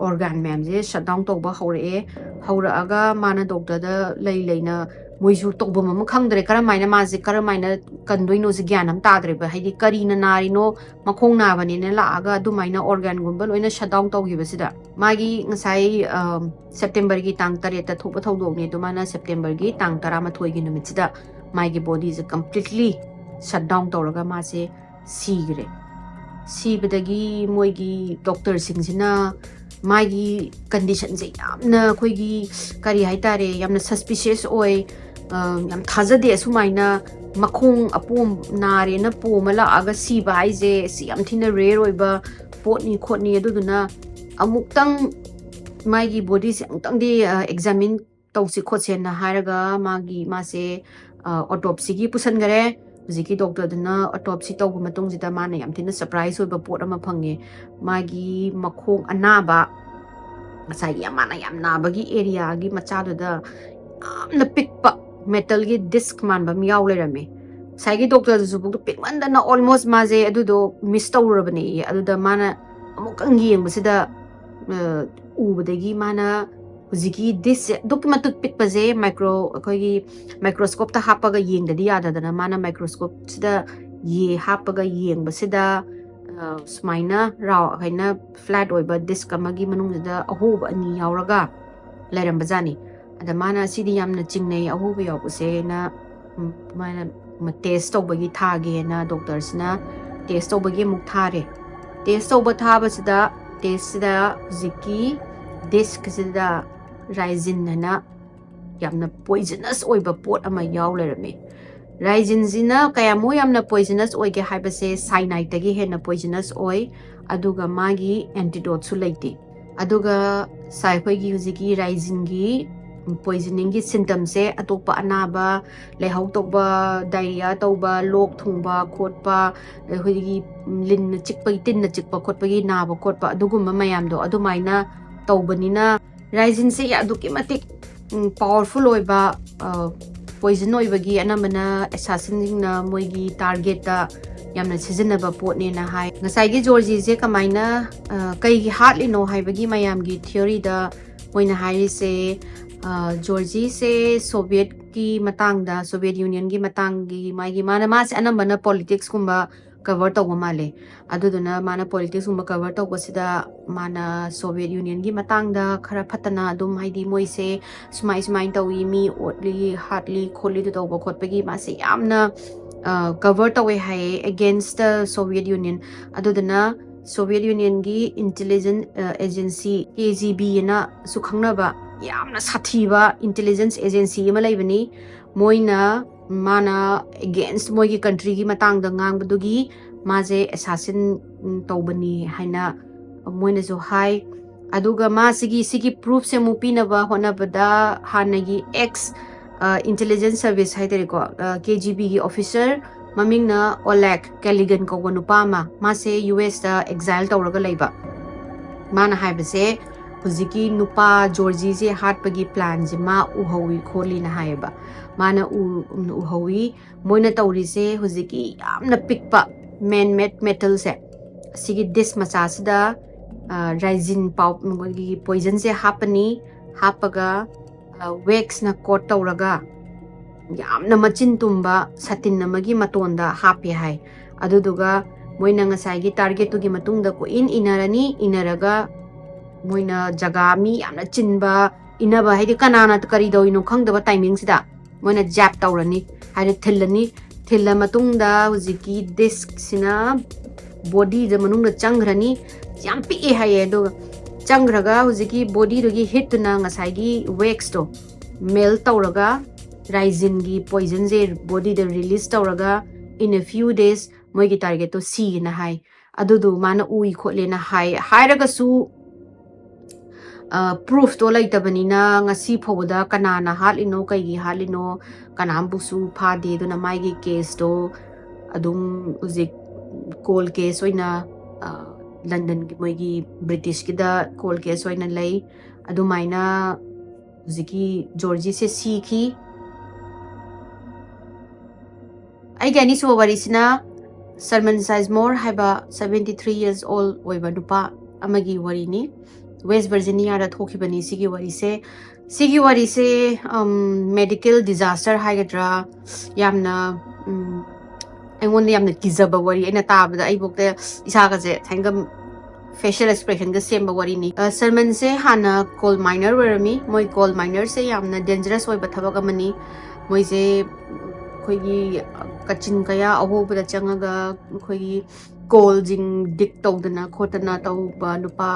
ꯑꯣꯔꯒꯥꯟ ꯃꯌꯥꯝꯁꯦ ꯁꯠ ꯗꯥꯎꯟ ꯇꯧꯕ ꯍꯧꯔꯛꯑꯦ꯫ ꯍꯧꯔꯛꯑꯒ ꯃꯥꯅ ꯗꯣꯛꯇꯔꯗ ꯂꯩ ꯂꯩꯅ ꯃꯣꯏꯁꯨ ꯇꯧꯐꯝ ꯑꯃ ꯈꯪꯗ꯭ꯔꯦ, ꯀꯔꯝꯍꯥꯏꯅ ꯃꯥꯁꯦ ꯀꯔꯝꯍꯥꯏꯅ ꯀꯟꯗꯣꯏꯅꯣꯁꯦ ꯒ꯭ꯌꯥꯟ ꯑꯃ ꯇꯥꯗ꯭ꯔꯦꯕ꯫ ꯍꯥꯏꯗꯤ ꯀꯔꯤꯅ ꯅꯥꯔꯤꯅꯣ, ꯃꯈꯣꯡ ꯅꯥꯕꯅꯦꯅ ꯂꯥꯛꯑꯒ ꯑꯗꯨꯃꯥꯏꯅ ꯑꯣꯔꯒꯥꯟꯒꯨꯝꯕ ꯂꯣꯏꯅ ꯁꯠ ꯗꯥꯎꯟ ꯇꯧꯈꯤꯕꯁꯤꯗ ꯃꯥꯒꯤ ꯉꯁꯥꯏ ꯁꯦꯞꯇꯦꯝꯕꯔꯒꯤ ꯇꯥꯡ ꯇꯔꯦꯠꯇ ꯊꯣꯛꯄ ꯊꯧꯗꯣꯛꯅꯤ꯫ ꯑꯗꯨ ꯃꯥꯅ ꯁꯦꯞꯇꯦꯝꯕꯔꯒꯤ ꯇꯥꯡ ꯇꯔꯥꯃꯥꯊꯣꯏꯒꯤ ꯅꯨꯃꯤꯠꯁꯤꯗ ꯃꯥꯒꯤ ꯕꯣꯗꯤꯁꯦ ꯀꯝꯄ꯭ꯂꯤꯠꯂꯤ ꯁꯠ ꯗꯥꯎꯟ ꯇꯧꯔꯒ ꯃꯥꯁꯦ ꯁꯤꯈ꯭ꯔꯦ꯫ ꯁꯤꯕꯗꯒꯤ ꯃꯣꯏꯒꯤ ꯗꯣꯛꯇꯔꯁꯤꯡꯁꯤꯅ ꯃꯥꯒꯤ ꯀꯟꯗꯤꯁꯟꯁꯦ ꯌꯥꯝꯅ ꯑꯩꯈꯣꯏꯒꯤ ꯀꯔꯤ ꯍꯥꯏꯇꯥꯔꯦ, ꯌꯥꯝꯅ ꯁꯁꯄꯤꯁꯤꯌꯁ ꯑꯣꯏ, ꯌꯥꯝ ꯊꯥꯖꯗꯦ꯫ ꯑꯁꯨꯃꯥꯏꯅ ꯃꯈꯣꯡ ꯑꯄꯣꯝ ꯅꯥꯔꯦꯅ ꯄꯣꯝꯃ ꯂꯥꯛꯑꯒ ꯁꯤꯕ ꯍꯥꯏꯁꯦ ꯁꯤ ꯌꯥꯝ ꯊꯤꯅ ꯔꯦꯌꯔ ꯑꯣꯏꯕ ꯄꯣꯠꯅꯤ ꯈꯣꯠꯅꯤ꯫ ꯑꯗꯨꯗꯨꯅ ꯑꯃꯨꯛꯇꯪ ꯃꯥꯒꯤ ꯕꯣꯗꯤꯁꯦ ꯑꯃꯨꯛꯇꯪꯗꯤ ꯑꯦꯛꯖꯥꯃꯤꯟ ꯇꯧꯁꯤ ꯈꯣꯠꯁꯦꯅ ꯍꯥꯏꯔꯒ ꯃꯥꯒꯤ ꯃꯥꯁꯦ ꯑꯣꯇꯣꯞꯁꯤꯒꯤ ꯄꯨꯁꯟꯈꯔꯦ꯫ ꯍꯧꯖꯤꯛꯀꯤ ꯗꯣꯛꯇꯔꯗꯨꯅ ꯑꯣꯇꯣꯞꯁꯤ ꯇꯧꯕ ꯃꯇꯨꯡꯁꯤꯗ ꯃꯥꯅ ꯌꯥꯝ ꯊꯤꯅ ꯁꯔꯄ꯭ꯔꯥꯏꯁ ꯑꯣꯏꯕ ꯄꯣꯠ ꯑꯃ ꯐꯪꯉꯦ꯫ ꯃꯥꯒꯤ ꯃꯈꯣꯡ ꯑꯅꯥꯕ, ꯉꯁꯥꯏꯒꯤ ꯌꯥꯝ ꯃꯥꯅ ꯌꯥꯝ ꯅꯥꯕꯒꯤ ꯑꯦꯔꯤꯌꯥꯒꯤ ꯃꯆꯥꯗꯨꯗ ꯌꯥꯝꯅ ꯄꯤꯛꯄ ꯃꯦꯇꯜꯒꯤ ꯗꯤꯁꯛ ꯃꯥꯟꯕ ꯑꯃ ꯌꯥꯎ ꯂꯩꯔꯝꯃꯦ꯫ ꯉꯁꯥꯏꯒꯤ ꯗꯣꯛꯇꯔꯗꯨꯁꯨ ꯄꯨꯛꯇ ꯄꯤꯛꯃꯟꯗꯅ ꯑꯣꯜꯃꯣꯁ ꯃꯥꯁꯦ ꯑꯗꯨꯗꯣ ꯃꯤꯁ ꯇꯧꯔꯨꯔꯕꯅꯦ꯫ ꯑꯗꯨꯗ ꯃꯥꯅ ꯑꯃꯨꯛꯀꯪ ꯌꯦꯡꯕꯁꯤꯗ ꯎꯕꯗꯒꯤ ꯃꯥꯅ ꯍꯧꯖꯤꯛꯀꯤ ꯗꯤꯁꯁꯦ ꯑꯗꯨꯛꯀꯤ ꯃꯇꯤꯛ ꯄꯤꯛꯄꯁꯦ ꯃꯥꯏꯀ꯭ꯔꯣ ꯑꯩꯈꯣꯏꯒꯤ ꯃꯥꯏꯀ꯭ꯔꯣꯁꯀꯣꯞꯇ ꯍꯥꯞꯄꯒ ꯌꯦꯡꯗꯗꯤ ꯌꯥꯗꯗꯅ ꯃꯥꯅ ꯃꯥꯏꯀ꯭ꯔꯣꯁꯀꯣꯞꯁꯤꯗ ꯌꯦ ꯍꯥꯞꯄꯒ ꯌꯦꯡꯕꯁꯤꯗ ꯁꯨꯃꯥꯏꯅ ꯔꯥꯎ ꯍꯥꯏꯅ ꯐ꯭ꯂꯦꯠ ꯑꯣꯏꯕ ꯗꯤꯁꯛ ꯑꯃꯒꯤ ꯃꯅꯨꯡꯁꯤꯗ ꯑꯍꯣꯕ ꯑꯅꯤ ꯌꯥꯎꯔꯒ ꯂꯩꯔꯝꯕꯖꯥꯠꯅꯤ꯫ ꯑꯗ ꯃꯥꯅ ꯁꯤꯗꯤ ꯌꯥꯝꯅ ꯆꯤꯡꯅꯩ ꯑꯍꯣꯕ ꯌꯥꯎꯕꯁꯦꯅ ꯃꯥꯅ ꯇꯦꯁ ꯇꯧꯕꯒꯤ ꯊꯥꯒꯦꯅ ꯗꯣꯛꯇꯔꯁꯤꯅ ꯇꯦꯁ ꯇꯧꯕꯒꯤ ꯑꯃꯨꯛ ꯊꯥꯔꯦ꯫ ꯇꯦꯁ ꯇꯧꯕ ꯊꯥꯕꯁꯤꯗ ꯇꯦꯁꯁꯤꯗ ꯍꯧꯖꯤꯛꯀꯤ ꯗꯤꯁꯛꯁꯤꯗ ꯔꯥꯏꯖꯤꯟ ꯍꯥꯏꯅ ꯌꯥꯝꯅ ꯄꯣꯏꯖꯅꯁ ꯑꯣꯏꯕ ꯄꯣꯠ ꯑꯃ ꯌꯥꯎ ꯂꯩꯔꯝꯃꯤ꯫ ꯔꯥꯏꯖꯤꯟꯁꯤꯅ ꯀꯌꯥꯃꯨꯛ ꯌꯥꯝꯅ ꯄꯣꯏꯖꯅꯁ ꯑꯣꯏꯒꯦ ꯍꯥꯏꯕꯁꯦ, ꯁꯥꯏꯅꯥꯏꯠꯇꯒꯤ ꯍꯦꯟꯅ ꯄꯣꯏꯖꯅꯁ ꯑꯣꯏ꯫ ꯑꯗꯨꯒ ꯃꯥꯒꯤ ꯑꯦꯟꯇꯤꯗꯣꯠꯁꯨ ꯂꯩꯇꯦ꯫ ꯑꯗꯨꯒ ꯁꯥꯏ, ꯑꯩꯈꯣꯏꯒꯤ ꯍꯧꯖꯤꯛꯀꯤ ꯔꯥꯏꯖꯤꯟꯒꯤ ꯄꯣꯏꯖꯅꯤꯡꯒꯤ ꯁꯤꯝꯇꯝꯁꯦ ꯑꯇꯣꯞꯄ ꯑꯅꯥꯕ, ꯂꯩꯍꯧ ꯇꯧꯕ, ꯗꯥꯏꯔꯤꯌꯥ ꯇꯧꯕ, ꯂꯣꯛ ꯊꯨꯡꯕ ꯈꯣꯠꯄ, ꯑꯩꯈꯣꯏꯒꯤ ꯂꯤꯟꯅ ꯆꯤꯛꯄꯒꯤ, ꯇꯤꯟꯅ ꯆꯤꯛꯄ ꯈꯣꯠꯄꯒꯤ ꯅꯥꯕ ꯈꯣꯠꯄ, ꯑꯗꯨꯒꯨꯝꯕ ꯃꯌꯥꯝꯗꯣ ꯑꯗꯨꯃꯥꯏꯅ ꯇꯧꯕꯅꯤꯅ, ꯔꯥꯏꯖꯤꯟꯁꯦ ꯑꯗꯨꯛꯀꯤ ꯃꯇꯤꯛ ꯄꯥꯋꯔꯐꯨꯜ ꯑꯣꯏꯕ ꯄꯣꯏꯖꯟ ꯑꯣꯏꯕꯒꯤ ꯑꯅꯝꯕꯅ ꯑꯦꯁꯥꯁꯤꯟꯁꯤꯡꯅ ꯃꯣꯏꯒꯤ ꯇꯥꯔꯒꯦꯠꯇ ꯌꯥꯝꯅ ꯁꯤꯖꯤꯟꯅꯕ ꯄꯣꯠꯅꯦꯅ ꯍꯥꯏ꯫ ꯉꯁꯥꯏꯒꯤ ꯖꯣꯔꯖꯤꯁꯦ ꯀꯃꯥꯏꯅ, ꯑ, ꯀꯩꯒꯤ ꯍꯥꯠꯂꯤꯅꯣ ꯍꯥꯏꯕꯒꯤ ꯃꯌꯥꯝꯒꯤ ꯊꯤꯑꯣꯔꯤꯗ ꯃꯣꯏꯅ ꯍꯥꯏꯔꯤꯁꯦ, ꯑ, ꯖꯣꯔꯖꯤꯁꯦ ꯁꯣꯚꯤꯌꯦꯠꯀꯤ ꯃꯇꯥꯡꯗ, ꯁꯣꯚꯤꯌꯦꯠ ꯌꯨꯅꯤꯌꯟꯒꯤ ꯃꯇꯥꯡꯒꯤ ꯃꯥꯒꯤ, ꯃꯥꯅ, ꯃꯥꯁꯦ ꯑꯅꯝꯕꯅ ꯄꯣꯂꯤꯇꯤꯛꯁꯀꯨꯝꯕ ꯀꯚꯔ ꯇꯧꯕ ꯃꯥꯜꯂꯦ꯫ ꯑꯗꯨꯗꯨꯅ ꯃꯥꯅ ꯄꯣꯂꯤꯇꯤꯛꯁꯀꯨꯝꯕ ꯀꯚꯔ ꯇꯧꯕꯁꯤꯗ ꯃꯥꯅ ꯁꯣꯚꯤꯌꯦꯠ ꯌꯨꯅꯤꯌꯟꯒꯤ ꯃꯇꯥꯡꯗ ꯈꯔ ꯐꯠꯇꯅ ꯑꯗꯨꯝ, ꯍꯥꯏꯗꯤ, ꯃꯣꯏꯁꯦ ꯁꯨꯃꯥꯏ ꯁꯨꯃꯥꯏꯅ ꯇꯧꯏ, ꯃꯤ ꯑꯣꯠꯂꯤ, ꯍꯥꯠꯂꯤ, ꯈꯣꯠꯂꯤ, ꯑꯗꯨ ꯇꯧꯕ ꯈꯣꯠꯄꯒꯤ ꯃꯥꯁꯦ ꯌꯥꯝꯅ ꯀꯚꯔ ꯇꯧꯋꯦ ꯍꯥꯏꯌꯦ, against the Soviet Union꯫ ꯑꯗꯨꯗꯨꯅ ꯁꯣꯚꯤꯌꯦꯠ ꯌꯨꯅꯤꯌꯟꯒꯤ ꯏꯟꯇꯦꯂꯤꯖꯦꯟ ꯑꯦꯖꯦꯟꯁꯤ, ꯀꯦ ꯖꯤ ꯕꯤ ꯑꯅꯁꯨ ꯈꯪꯅꯕ ꯌꯥꯝꯅ ꯁꯥꯊꯤꯕ ꯏꯟꯇꯦꯂꯤꯖꯦꯟꯁ ꯑꯦꯖꯦꯟꯁꯤ ꯑꯃ ꯂꯩꯕꯅꯤ꯫ ꯃꯣꯏꯅ, ꯃꯥꯅ against ꯃꯣꯏꯒꯤ ꯀꯟꯇ꯭ꯔꯤꯒꯤ ꯃꯇꯥꯡꯗ ꯉꯥꯡꯕꯗꯨꯒꯤ ꯃꯥꯁꯦ ꯑꯦꯁꯥꯁꯤꯟ ꯇꯧꯕꯅꯤ ꯍꯥꯏꯅ ꯃꯣꯏꯅꯁꯨ ꯍꯥꯏ꯫ ꯑꯗꯨꯒ ꯃꯥꯁꯤꯒꯤ, ꯁꯤꯒꯤ ꯄ꯭ꯔꯨꯐꯁꯦ ꯑꯃꯨꯛ ꯄꯤꯅꯕ ꯍꯣꯠꯅꯕꯗ ꯍꯥꯟꯅꯒꯤ ꯑꯦꯛꯁ ꯏꯟꯇꯦꯂꯤꯖꯦꯟꯁ ꯁꯔꯚꯤꯁ ꯍꯥꯏꯇꯥꯔꯦꯀꯣ, ꯀꯦ ꯖꯤ ꯕꯤꯒꯤ ꯑꯣꯐꯤꯁꯔ, ꯃꯃꯤꯡꯅ ꯑꯣꯂꯦꯛ ꯀꯦꯂꯤꯒꯟ ꯀꯧꯕ ꯅꯨꯄꯥ ꯑꯃ, ꯃꯥꯁꯦ ꯌꯨ ꯑꯦꯁꯇ ꯑꯦꯛꯖꯥꯏꯜ ꯇꯧꯔꯒ ꯂꯩꯕ꯫ ꯃꯥꯅ ꯍꯥꯏꯕꯁꯦ, ꯍꯧꯖꯤꯛꯀꯤ ꯅꯨꯄꯥ ꯖꯣꯔꯖꯤꯁꯦ ꯍꯥꯠꯄꯒꯤ ꯄ꯭ꯂꯥꯟꯁꯦ ꯃꯥ ꯎꯍꯧꯋꯤ ꯈꯣꯠꯂꯤꯅ ꯍꯥꯏꯌꯦꯕ꯫ ꯃꯥꯅ ꯎ-, ꯎꯍꯧꯋꯤ꯫ ꯃꯣꯏꯅ ꯇꯧꯔꯤꯁꯦ ꯍꯧꯖꯤꯛꯀꯤ ꯌꯥꯝꯅ ꯄꯤꯛꯄ ꯃꯦꯟ ꯃꯦꯗ ꯃꯦꯇꯜꯁꯦ, ꯑꯁꯤꯒꯤ ꯗꯤꯁ ꯃꯆꯥꯁꯤꯗ, ꯑ, ꯔꯥꯏꯖꯤꯟ ꯄꯥꯎ, ꯃꯣꯏꯒꯤ ꯄꯣꯏꯖꯟꯁꯦ ꯍꯥꯞꯄꯅꯤ꯫ ꯍꯥꯞꯄꯒ, ꯑ, ꯋꯦꯛꯁꯅ ꯀꯣꯠ ꯇꯧꯔꯒ ꯌꯥꯝꯅ ꯃꯆꯤꯟ ꯇꯨꯝꯕ ꯁꯥꯇꯤꯟ ꯑꯃꯒꯤ ꯃꯇꯣꯟꯗ ꯍꯥꯞꯄꯦ ꯍꯥꯏ꯫ ꯑꯗꯨꯗꯨꯒ ꯃꯣꯏꯅ ꯉꯁꯥꯏꯒꯤ ꯇꯥꯔꯒꯦꯠꯇꯨꯒꯤ ꯃꯇꯨꯡꯗ ꯀꯣꯏꯏꯟ ꯏꯟꯅꯔꯅꯤ꯫ ꯏꯟꯅꯔꯒ ꯃꯣꯏꯅ ꯖꯒꯥ ꯃꯤ ꯌꯥꯝꯅ ꯆꯤꯟꯕ, ꯏꯟꯅꯕ ꯍꯥꯏꯗꯤ ꯀꯅꯥꯅ ꯀꯔꯤ ꯇꯧꯔꯤꯅꯣ ꯈꯪꯗꯕ ꯇꯥꯏꯃꯤꯡꯁꯤꯗ ꯃꯣꯏꯅ ꯖꯦꯞ ꯇꯧꯔꯅꯤ, ꯍꯥꯏꯗꯤ ꯊꯤꯜꯂꯅꯤ꯫ ꯊꯤꯜꯂ ꯃꯇꯨꯡꯗ ꯍꯧꯖꯤꯛꯀꯤ ꯗꯤꯁꯛꯁꯤꯅ ꯕꯣꯗꯤꯗ ꯃꯅꯨꯡꯗ ꯆꯪꯈ꯭ꯔꯅꯤ꯫ ꯌꯥꯝ ꯄꯤꯛꯑꯦ ꯍꯥꯏꯌꯦ꯫ ꯑꯗꯨꯒ ꯆꯪꯈ꯭ꯔꯒ ꯍꯧꯖꯤꯛꯀꯤ ꯕꯣꯗꯤꯗꯨꯒꯤ ꯍꯤꯠꯇꯨꯅ ꯉꯁꯥꯏꯒꯤ ꯋꯦꯛꯁꯇꯣ, ꯃꯦꯜ ꯇꯧꯔꯒ ꯔꯥꯏꯖꯤꯟꯒꯤ ꯄꯣꯏꯖꯟꯁꯦ ꯕꯣꯗꯤꯗ ꯔꯤꯂꯤꯁ ꯇꯧꯔꯒ in a few days ꯃꯣꯏꯒꯤ ꯇꯥꯔꯒꯦꯠꯇꯣ ꯁꯤꯒꯦꯅ ꯍꯥꯏ꯫ ꯑꯗꯨꯗꯨ ꯃꯥꯅ ꯎꯏ ꯈꯣꯠꯂꯦꯅ ꯍꯥꯏ꯫ ꯍꯥꯏꯔꯒꯁꯨ ꯄ꯭ꯔꯨꯐꯇꯣ ꯂꯩꯇꯕꯅꯤꯅ ꯉꯁꯤ ꯐꯥꯎꯕꯗ ꯀꯅꯥꯅ ꯍꯥꯠꯂꯤꯅꯣ, ꯀꯩꯒꯤ ꯍꯥꯠꯂꯤꯅꯣ, ꯀꯅꯥꯝꯕꯨꯁꯨ ꯐꯥꯗꯦ꯫ ꯑꯗꯨꯅ ꯃꯥꯒꯤ ꯀꯦꯁꯇꯣ ꯑꯗꯨꯝ ꯍꯧꯖꯤꯛ ꯀꯣꯜ ꯀꯦꯁ ꯑꯣꯏꯅ ꯂꯟꯗꯟꯒꯤ ꯃꯣꯏꯒꯤ ꯕ꯭ꯔꯤꯇꯤꯁꯀꯤꯗ ꯀꯣꯜ ꯀꯦꯁ ꯑꯣꯏꯅ ꯂꯩ꯫ ꯑꯗꯨꯃꯥꯏꯅ ꯍꯧꯖꯤꯛꯀꯤ ꯖꯣꯔꯖꯤꯁꯦ ꯁꯤꯈꯤ꯫ ꯑꯩꯒꯤ ꯑꯅꯤꯁꯨꯕ ꯋꯥꯔꯤꯁꯤꯅ ꯁꯔꯃꯟ ꯁꯥꯏꯖꯃꯣꯔ ꯍꯥꯏꯕ seventy three years old ꯑꯣꯏꯕ ꯅꯨꯄꯥ ꯑꯃꯒꯤ ꯋꯥꯔꯤꯅꯤ꯫ ꯋꯦꯁ ꯚꯔꯖꯤꯅꯤꯌꯥꯗ ꯊꯣꯛꯈꯤꯕꯅꯤ ꯁꯤꯒꯤ ꯋꯥꯔꯤꯁꯦ꯫ ꯁꯤꯒꯤ ꯋꯥꯔꯤꯁꯦ ꯃꯦꯗꯤꯀꯦꯜ ꯗꯤꯖꯥꯁꯇꯔ ꯍꯥꯏꯒꯗ꯭ꯔꯥ, ꯌꯥꯝꯅ ꯎꯝ, ꯑꯩꯉꯣꯟꯗ ꯌꯥꯝꯅ ꯀꯤꯖꯕ ꯋꯥꯔꯤ꯫ ꯑꯩꯅ ꯇꯥꯕꯗ ꯑꯩꯕꯨꯛꯇ ꯏꯁꯥꯒꯁꯦ ꯊꯥꯏꯅꯒ ꯐꯦꯁꯤꯌꯦꯜ ꯑꯦꯛꯁꯄ꯭ꯔꯦꯁꯟꯒ ꯁꯦꯝꯕ ꯋꯥꯔꯤꯅꯤ꯫ ꯁꯔꯃꯟꯁꯦ ꯍꯥꯟꯅ ꯀꯣꯜ ꯃꯥꯏꯅꯔ ꯑꯣꯏꯔꯝꯃꯤ꯫ ꯃꯣꯏ ꯀꯣꯜ ꯃꯥꯏꯅꯔꯁꯦ ꯌꯥꯝꯅ ꯗꯦꯟꯖꯔꯁ ꯑꯣꯏꯕ ꯊꯕꯛ ꯑꯃꯅꯤ꯫ ꯃꯣꯏꯁꯦ ꯑꯩꯈꯣꯏꯒꯤ ꯀꯥꯆꯤꯟ ꯀꯌꯥ ꯑꯍꯣꯕꯗ ꯆꯪꯉꯒ ꯑꯩꯈꯣꯏꯒꯤ ꯀꯣꯜꯁꯤꯡ ꯗꯤꯛ ꯇꯧꯗꯅ ꯈꯣꯠꯇꯅ ꯇꯧꯕ ꯅꯨꯄꯥ꯫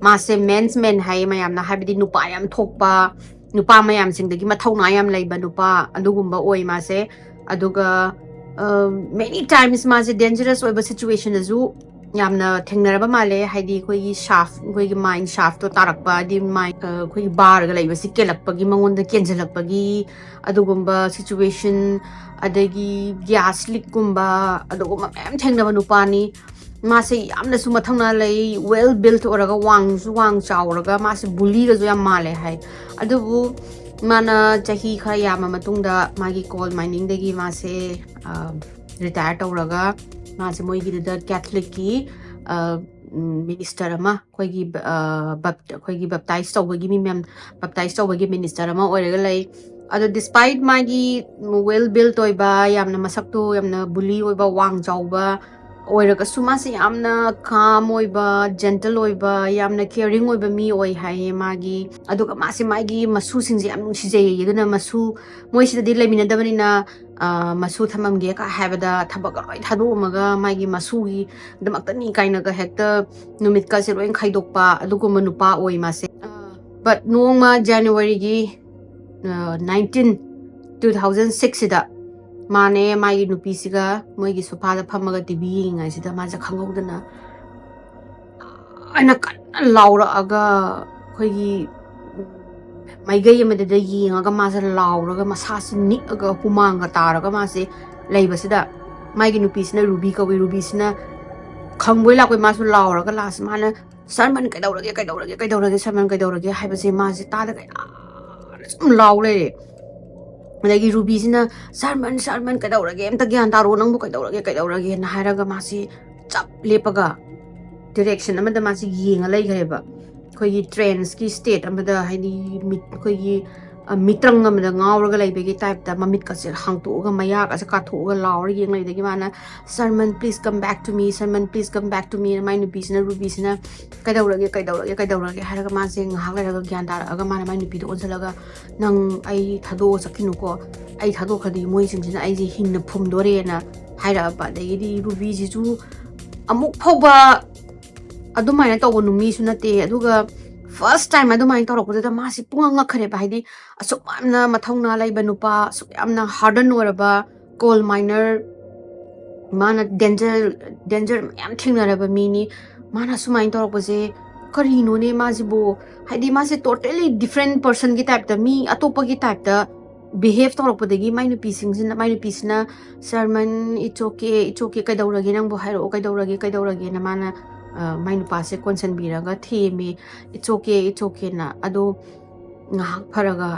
ꯃꯥꯁꯦ ꯃꯦꯟꯁ ꯃꯦꯟ ꯍꯥꯏꯌꯦ ꯃꯌꯥꯝꯅ, ꯍꯥꯏꯕꯗꯤ ꯅꯨꯄꯥ ꯌꯥꯝ ꯊꯣꯛꯄ, ꯅꯨꯄꯥ ꯃꯌꯥꯝꯁꯤꯡꯗꯒꯤ ꯃꯊꯧꯅꯥ ꯌꯥꯝ ꯂꯩꯕ ꯅꯨꯄꯥ ꯑꯗꯨꯒꯨꯝꯕ ꯑꯣꯏ ꯃꯥꯁꯦ꯫ ꯑꯗꯨꯒ ꯃꯦꯅꯤ ꯇꯥꯏꯝꯁ ꯃꯥꯁꯦ ꯗꯦꯟꯖꯔꯁ ꯑꯣꯏꯕ ꯁꯤꯆꯨꯋꯦꯁꯟꯗꯁꯨ ꯌꯥꯝꯅ ꯊꯦꯡꯅꯔꯕ ꯃꯥꯜꯂꯦ꯫ ꯍꯥꯏꯗꯤ ꯑꯩꯈꯣꯏꯒꯤ ꯁꯥꯐ, ꯑꯩꯈꯣꯏꯒꯤ ꯃꯥꯏꯟ ꯁꯥꯐꯇꯣ ꯇꯥꯔꯛꯄ, ꯍꯥꯏꯗꯤ ꯃꯥꯏ ꯑꯩꯈꯣꯏꯒꯤ ꯕꯥꯔꯒ ꯂꯩꯕꯁꯤ ꯀꯦꯜꯂꯛꯄꯒꯤ, ꯃꯉꯣꯟꯗ ꯀꯦꯟꯁꯤꯜꯂꯛꯄꯒꯤ ꯑꯗꯨꯒꯨꯝꯕ ꯁꯤꯆꯨꯋꯦꯁꯟ, ꯑꯗꯒꯤ ꯒ꯭ꯌꯥꯁ ꯂꯤꯛꯀꯨꯝꯕ ꯑꯗꯨꯒꯨꯝꯕ ꯃꯌꯥꯝ ꯊꯦꯡꯅꯕ ꯅꯨꯄꯥꯅꯤ꯫ ꯃꯥꯁꯦ ꯌꯥꯝꯅꯁꯨ ꯃꯊꯧꯅꯥ ꯂꯩ, ꯋꯦꯜ ꯕꯤꯜꯠ ꯑꯣꯏꯔꯒ ꯋꯥꯡꯁꯨ ꯋꯥꯡ ꯆꯥꯎꯔꯒ ꯃꯥꯁꯦ ꯕꯨꯂꯤꯒꯁꯨ ꯌꯥꯝ ꯃꯥꯜꯂꯦ ꯍꯥꯏ꯫ ꯑꯗꯨꯕꯨ ꯃꯥꯅ ꯆꯍꯤ ꯈꯔ ꯌꯥꯝꯕ ꯃꯇꯨꯡꯗ ꯃꯥꯒꯤ ꯀꯣꯜ ꯃꯥꯏꯅꯤꯡꯗꯒꯤ ꯃꯥꯁꯦ ꯔꯤꯇꯥꯌꯔ ꯇꯧꯔꯒ ꯃꯥꯁꯦ ꯃꯣꯏꯒꯤꯗꯨꯗ ꯀꯦꯊꯂꯤꯛꯀꯤ ꯃꯤꯅꯤꯁꯇꯔ ꯑꯃ, ꯑꯩꯈꯣꯏꯒꯤ ꯑꯩꯈꯣꯏꯒꯤ ꯕꯞꯇꯥꯏꯁ ꯇꯧꯕꯒꯤ ꯃꯤ ꯃꯌꯥꯝ ꯕꯞꯇꯥꯏꯁ ꯇꯧꯕꯒꯤ ꯃꯤꯅꯤꯁꯇꯔ ꯑꯃ ꯑꯣꯏꯔꯒ ꯂꯩ꯫ ꯑꯗꯣ ꯗꯤꯁꯄꯥꯏꯠ ꯃꯥꯒꯤ ꯋꯦꯜ ꯕꯤꯜꯠ ꯑꯣꯏꯕ, ꯌꯥꯝꯅ ꯃꯁꯛꯇꯣ ꯌꯥꯝꯅ ꯕꯨꯂꯤ ꯑꯣꯏꯕ, ꯋꯥꯡ ꯆꯥꯎꯕ ꯑꯣꯏꯔꯒꯁꯨ ꯃꯥꯁꯦ ꯌꯥꯝꯅ ꯀꯥꯝ ꯑꯣꯏꯕ, ꯖꯦꯟꯇꯜ ꯑꯣꯏꯕ, ꯌꯥꯝꯅ ꯀꯤꯌꯔꯤꯡ ꯑꯣꯏꯕ ꯃꯤ ꯑꯣꯏ ꯍꯥꯏꯌꯦ ꯃꯥꯒꯤ꯫ ꯑꯗꯨꯒ ꯃꯥꯁꯦ ꯃꯥꯒꯤ ꯃꯁꯨꯁꯤꯡꯁꯦ ꯌꯥꯝ ꯅꯨꯡꯁꯤꯖꯩꯌꯦ꯫ ꯑꯗꯨꯅ ꯃꯁꯨ, ꯃꯣꯏꯁꯤꯗꯗꯤ ꯂꯩꯃꯤꯟꯅꯗꯕꯅꯤꯅ ꯃꯁꯨ ꯊꯝꯃꯝꯒꯦ ꯀ ꯍꯥꯏꯕꯗ ꯊꯕꯛꯀ ꯂꯣꯏ ꯊꯥꯗꯣꯛꯑꯝꯃꯒ ꯃꯥꯒꯤ ꯃꯁꯨꯒꯤꯗꯃꯛꯇꯅꯤ ꯀꯥꯏꯅꯒ ꯍꯦꯛꯇ ꯅꯨꯃꯤꯠꯀꯁꯦ ꯂꯣꯏ ꯈꯥꯏꯗꯣꯛꯄ ꯑꯗꯨꯒꯨꯝꯕ ꯅꯨꯄꯥ ꯑꯣꯏ ꯃꯥꯁꯦ꯫ ꯕꯠ ꯅꯣꯡꯃ ꯖꯅꯋꯥꯔꯤꯒꯤ ꯅꯥꯏꯟꯇꯤꯟ ꯇꯨ ꯊꯥꯎꯖꯟ ꯁꯤꯛꯁꯁꯤꯗ ꯃꯥꯅꯦ ꯃꯥꯒꯤ ꯅꯨꯄꯤꯁꯤꯒ ꯃꯣꯏꯒꯤ ꯁꯣꯐꯥꯗ ꯐꯝꯃꯒ ꯇꯤ ꯚꯤ ꯌꯦꯡꯉꯤꯉꯩꯁꯤꯗ ꯃꯥꯁꯦ ꯈꯪꯍꯧꯗꯅ ꯑꯅ ꯀꯟꯅ ꯂꯥꯎꯔꯛꯑꯒ ꯑꯩꯈꯣꯏꯒꯤ ꯃꯥꯏꯀꯩ ꯑꯃꯗꯨꯗ ꯌꯦꯡꯉꯒ ꯃꯥꯁꯦ ꯂꯥꯎꯔꯒ ꯃꯁꯥꯁꯦ ꯅꯤꯛꯑꯒ ꯍꯨꯃꯥꯡꯒ ꯇꯥꯔꯒ ꯃꯥꯁꯦ ꯂꯩꯕꯁꯤꯗ ꯃꯥꯒꯤ ꯅꯨꯄꯤꯁꯤꯅ ꯔꯨꯕꯤ ꯀꯧꯏ꯫ ꯔꯨꯕꯤꯁꯤꯅ ꯈꯪꯕꯣꯏ ꯂꯥꯛꯄꯣꯏ ꯃꯥꯁꯨ ꯂꯥꯎꯔꯒ ꯂꯥꯁ ꯃꯥꯅ "ꯁꯔꯃꯟ ꯀꯩꯗꯧꯔꯒꯦ, ꯀꯩꯗꯧꯔꯒꯦ, ꯀꯩꯗꯧꯔꯒꯦ, ꯁꯔꯃꯟ ꯀꯩꯗꯧꯔꯒꯦ?" ꯍꯥꯏꯕꯁꯦ ꯃꯥꯁꯦ ꯇꯥꯗ ꯀꯌꯥꯅ ꯁꯨꯝ ꯂꯥꯎ ꯂꯩꯔꯦ꯫ ꯑꯗꯒꯤ ꯔꯨꯕꯤꯁꯤꯅ "ꯁꯔꯃꯟ, ꯁꯔꯃꯟ ꯀꯩꯗꯧꯔꯒꯦ? ꯑꯝꯇ ꯒ꯭ꯌꯥꯟ ꯇꯥꯔꯣ, ꯅꯪꯕꯨ ꯀꯩꯗꯧꯔꯒꯦ, ꯀꯩꯗꯧꯔꯒꯦꯅ?" ꯍꯥꯏꯔꯒ ꯃꯥꯁꯤ ꯆꯞ ꯂꯦꯞꯄꯒ ꯗꯤꯔꯦꯛꯁꯟ ꯑꯃꯗ ꯃꯥꯁꯤ ꯌꯦꯡꯉ ꯂꯩꯈ꯭ꯔꯦꯕ꯫ ꯑꯩꯈꯣꯏꯒꯤ ꯇ꯭ꯔꯦꯟꯁꯀꯤ ꯁ꯭ꯇꯦꯠ ꯑꯃꯗ, ꯍꯥꯏꯗꯤ ꯃꯤꯠ-, ꯑꯩꯈꯣꯏꯒꯤ, ꯑ, ꯃꯤꯇ꯭ꯔꯪ ꯑꯃꯗ ꯉꯥꯎꯔꯒ ꯂꯩꯕꯒꯤ ꯇꯥꯏꯞꯇ ꯃꯃꯤꯠꯀꯁꯦ ꯍꯥꯡꯇꯣꯛꯑꯒ ꯃꯌꯥꯒꯁꯦ ꯀꯥꯊꯣꯛꯑꯒ ꯂꯥꯎꯔ ꯌꯦꯡ ꯂꯩꯗꯒꯤ ꯃꯥꯅ "Sharman, please come back to me, Sharman, please come back to me" ꯃꯥꯏ ꯅꯨꯄꯤꯁꯤꯅ, ꯔꯨꯕꯤꯁꯤꯅ "ꯀꯩꯗꯧꯔꯒꯦ, ꯀꯩꯗꯧꯔꯒꯦ, ꯀꯩꯗꯧꯔꯒꯦ?" ꯍꯥꯏꯔꯒ ꯃꯥꯁꯦ ꯉꯥꯏꯍꯥꯛ ꯂꯩꯔꯒ ꯒ꯭ꯌꯥꯟ ꯇꯥꯔꯛꯑꯒ ꯃꯥꯅ ꯃꯥꯏ ꯅꯨꯄꯤꯗꯣ ꯑꯣꯟꯁꯤꯜꯂꯒ "ꯅꯪ ꯑꯩ ꯊꯥꯗꯣꯛꯑ ꯆꯠꯈꯤꯅꯨꯀꯣ, ꯑꯩ ꯊꯥꯗꯣꯛꯈ꯭ꯔꯗꯤ ꯃꯣꯏꯁꯤꯡꯁꯤꯅ ꯑꯩꯁꯦ ꯍꯤꯡꯅ ꯐꯨꯝꯗꯣꯔꯦꯅ" ꯍꯥꯏꯔꯛꯑꯕ꯫ ꯑꯗꯒꯤꯗꯤ ꯔꯨꯕꯤꯁꯤꯁꯨ ꯑꯃꯨꯛ ꯐꯥꯎꯕ ꯑꯗꯨꯃꯥꯏꯅ ꯇꯧꯕ ꯅꯨꯃꯤꯁꯨ ꯅꯠꯇꯦ꯫ ꯑꯗꯨꯒ ꯐꯥꯔꯁ ꯇꯥꯏꯝ ꯑꯗꯨꯃꯥꯏꯅ ꯇꯧꯔꯛꯄꯗꯨꯗ ꯃꯥꯁꯤ ꯄꯨꯡꯉꯛ ꯉꯛꯈ꯭ꯔꯦꯕ꯫ ꯍꯥꯏꯗꯤ ꯑꯁꯨꯛ ꯌꯥꯝꯅ ꯃꯊꯧꯅꯥ ꯂꯩꯕ ꯅꯨꯄꯥ, ꯑꯁꯨꯛ ꯌꯥꯝꯅ ꯍꯥꯔꯗꯟ ꯑꯣꯏꯔꯕ ꯀꯣꯜ ꯃꯥꯏꯅꯔ, ꯃꯥꯅ ꯗꯦꯟꯖꯔ, ꯗꯦꯟꯖꯔ ꯃꯌꯥꯝ ꯊꯦꯡꯅꯔꯕ ꯃꯤꯅꯤ꯫ ꯃꯥꯅ ꯁꯨꯃꯥꯏꯅ ꯇꯧꯔꯛꯄꯁꯦ ꯀꯔꯤꯅꯣꯅꯦ ꯃꯥꯁꯤꯕꯨ? ꯍꯥꯏꯗꯤ ꯃꯥꯁꯦ ꯇꯣꯇꯦꯂꯤ ꯗꯤꯐ꯭ꯔꯦꯟ ꯄꯔꯁꯟꯒꯤ ꯇꯥꯏꯞꯇ, ꯃꯤ ꯑꯇꯣꯞꯄꯒꯤ ꯇꯥꯏꯞꯇ ꯕꯤꯍꯦꯞ ꯇꯧꯔꯛꯄꯗꯒꯤ ꯃꯥꯏ ꯅꯨꯄꯤꯁꯤꯡꯁꯤꯅ, ꯃꯥꯏ ꯅꯨꯄꯤꯁꯤꯅ "Sharman, it's okay, it's okay, ꯀꯩꯗꯧꯔꯒꯦ, ꯅꯪꯕꯨ ꯍꯥꯏꯔꯛꯑꯣ, ꯀꯩꯗꯧꯔꯒꯦ, ꯀꯩꯗꯧꯔꯒꯦꯅ" ꯃꯥꯅ, ꯑ, ꯃꯥꯏ ꯅꯨꯄꯥꯁꯦ ꯀꯣꯟꯁꯤꯟꯕꯤꯔꯒ ꯊꯦꯝꯃꯦ, "It's okay, it's okayꯅ"꯫ ꯑꯗꯣ ꯉꯥꯏꯍꯥꯛ ꯐꯔꯒ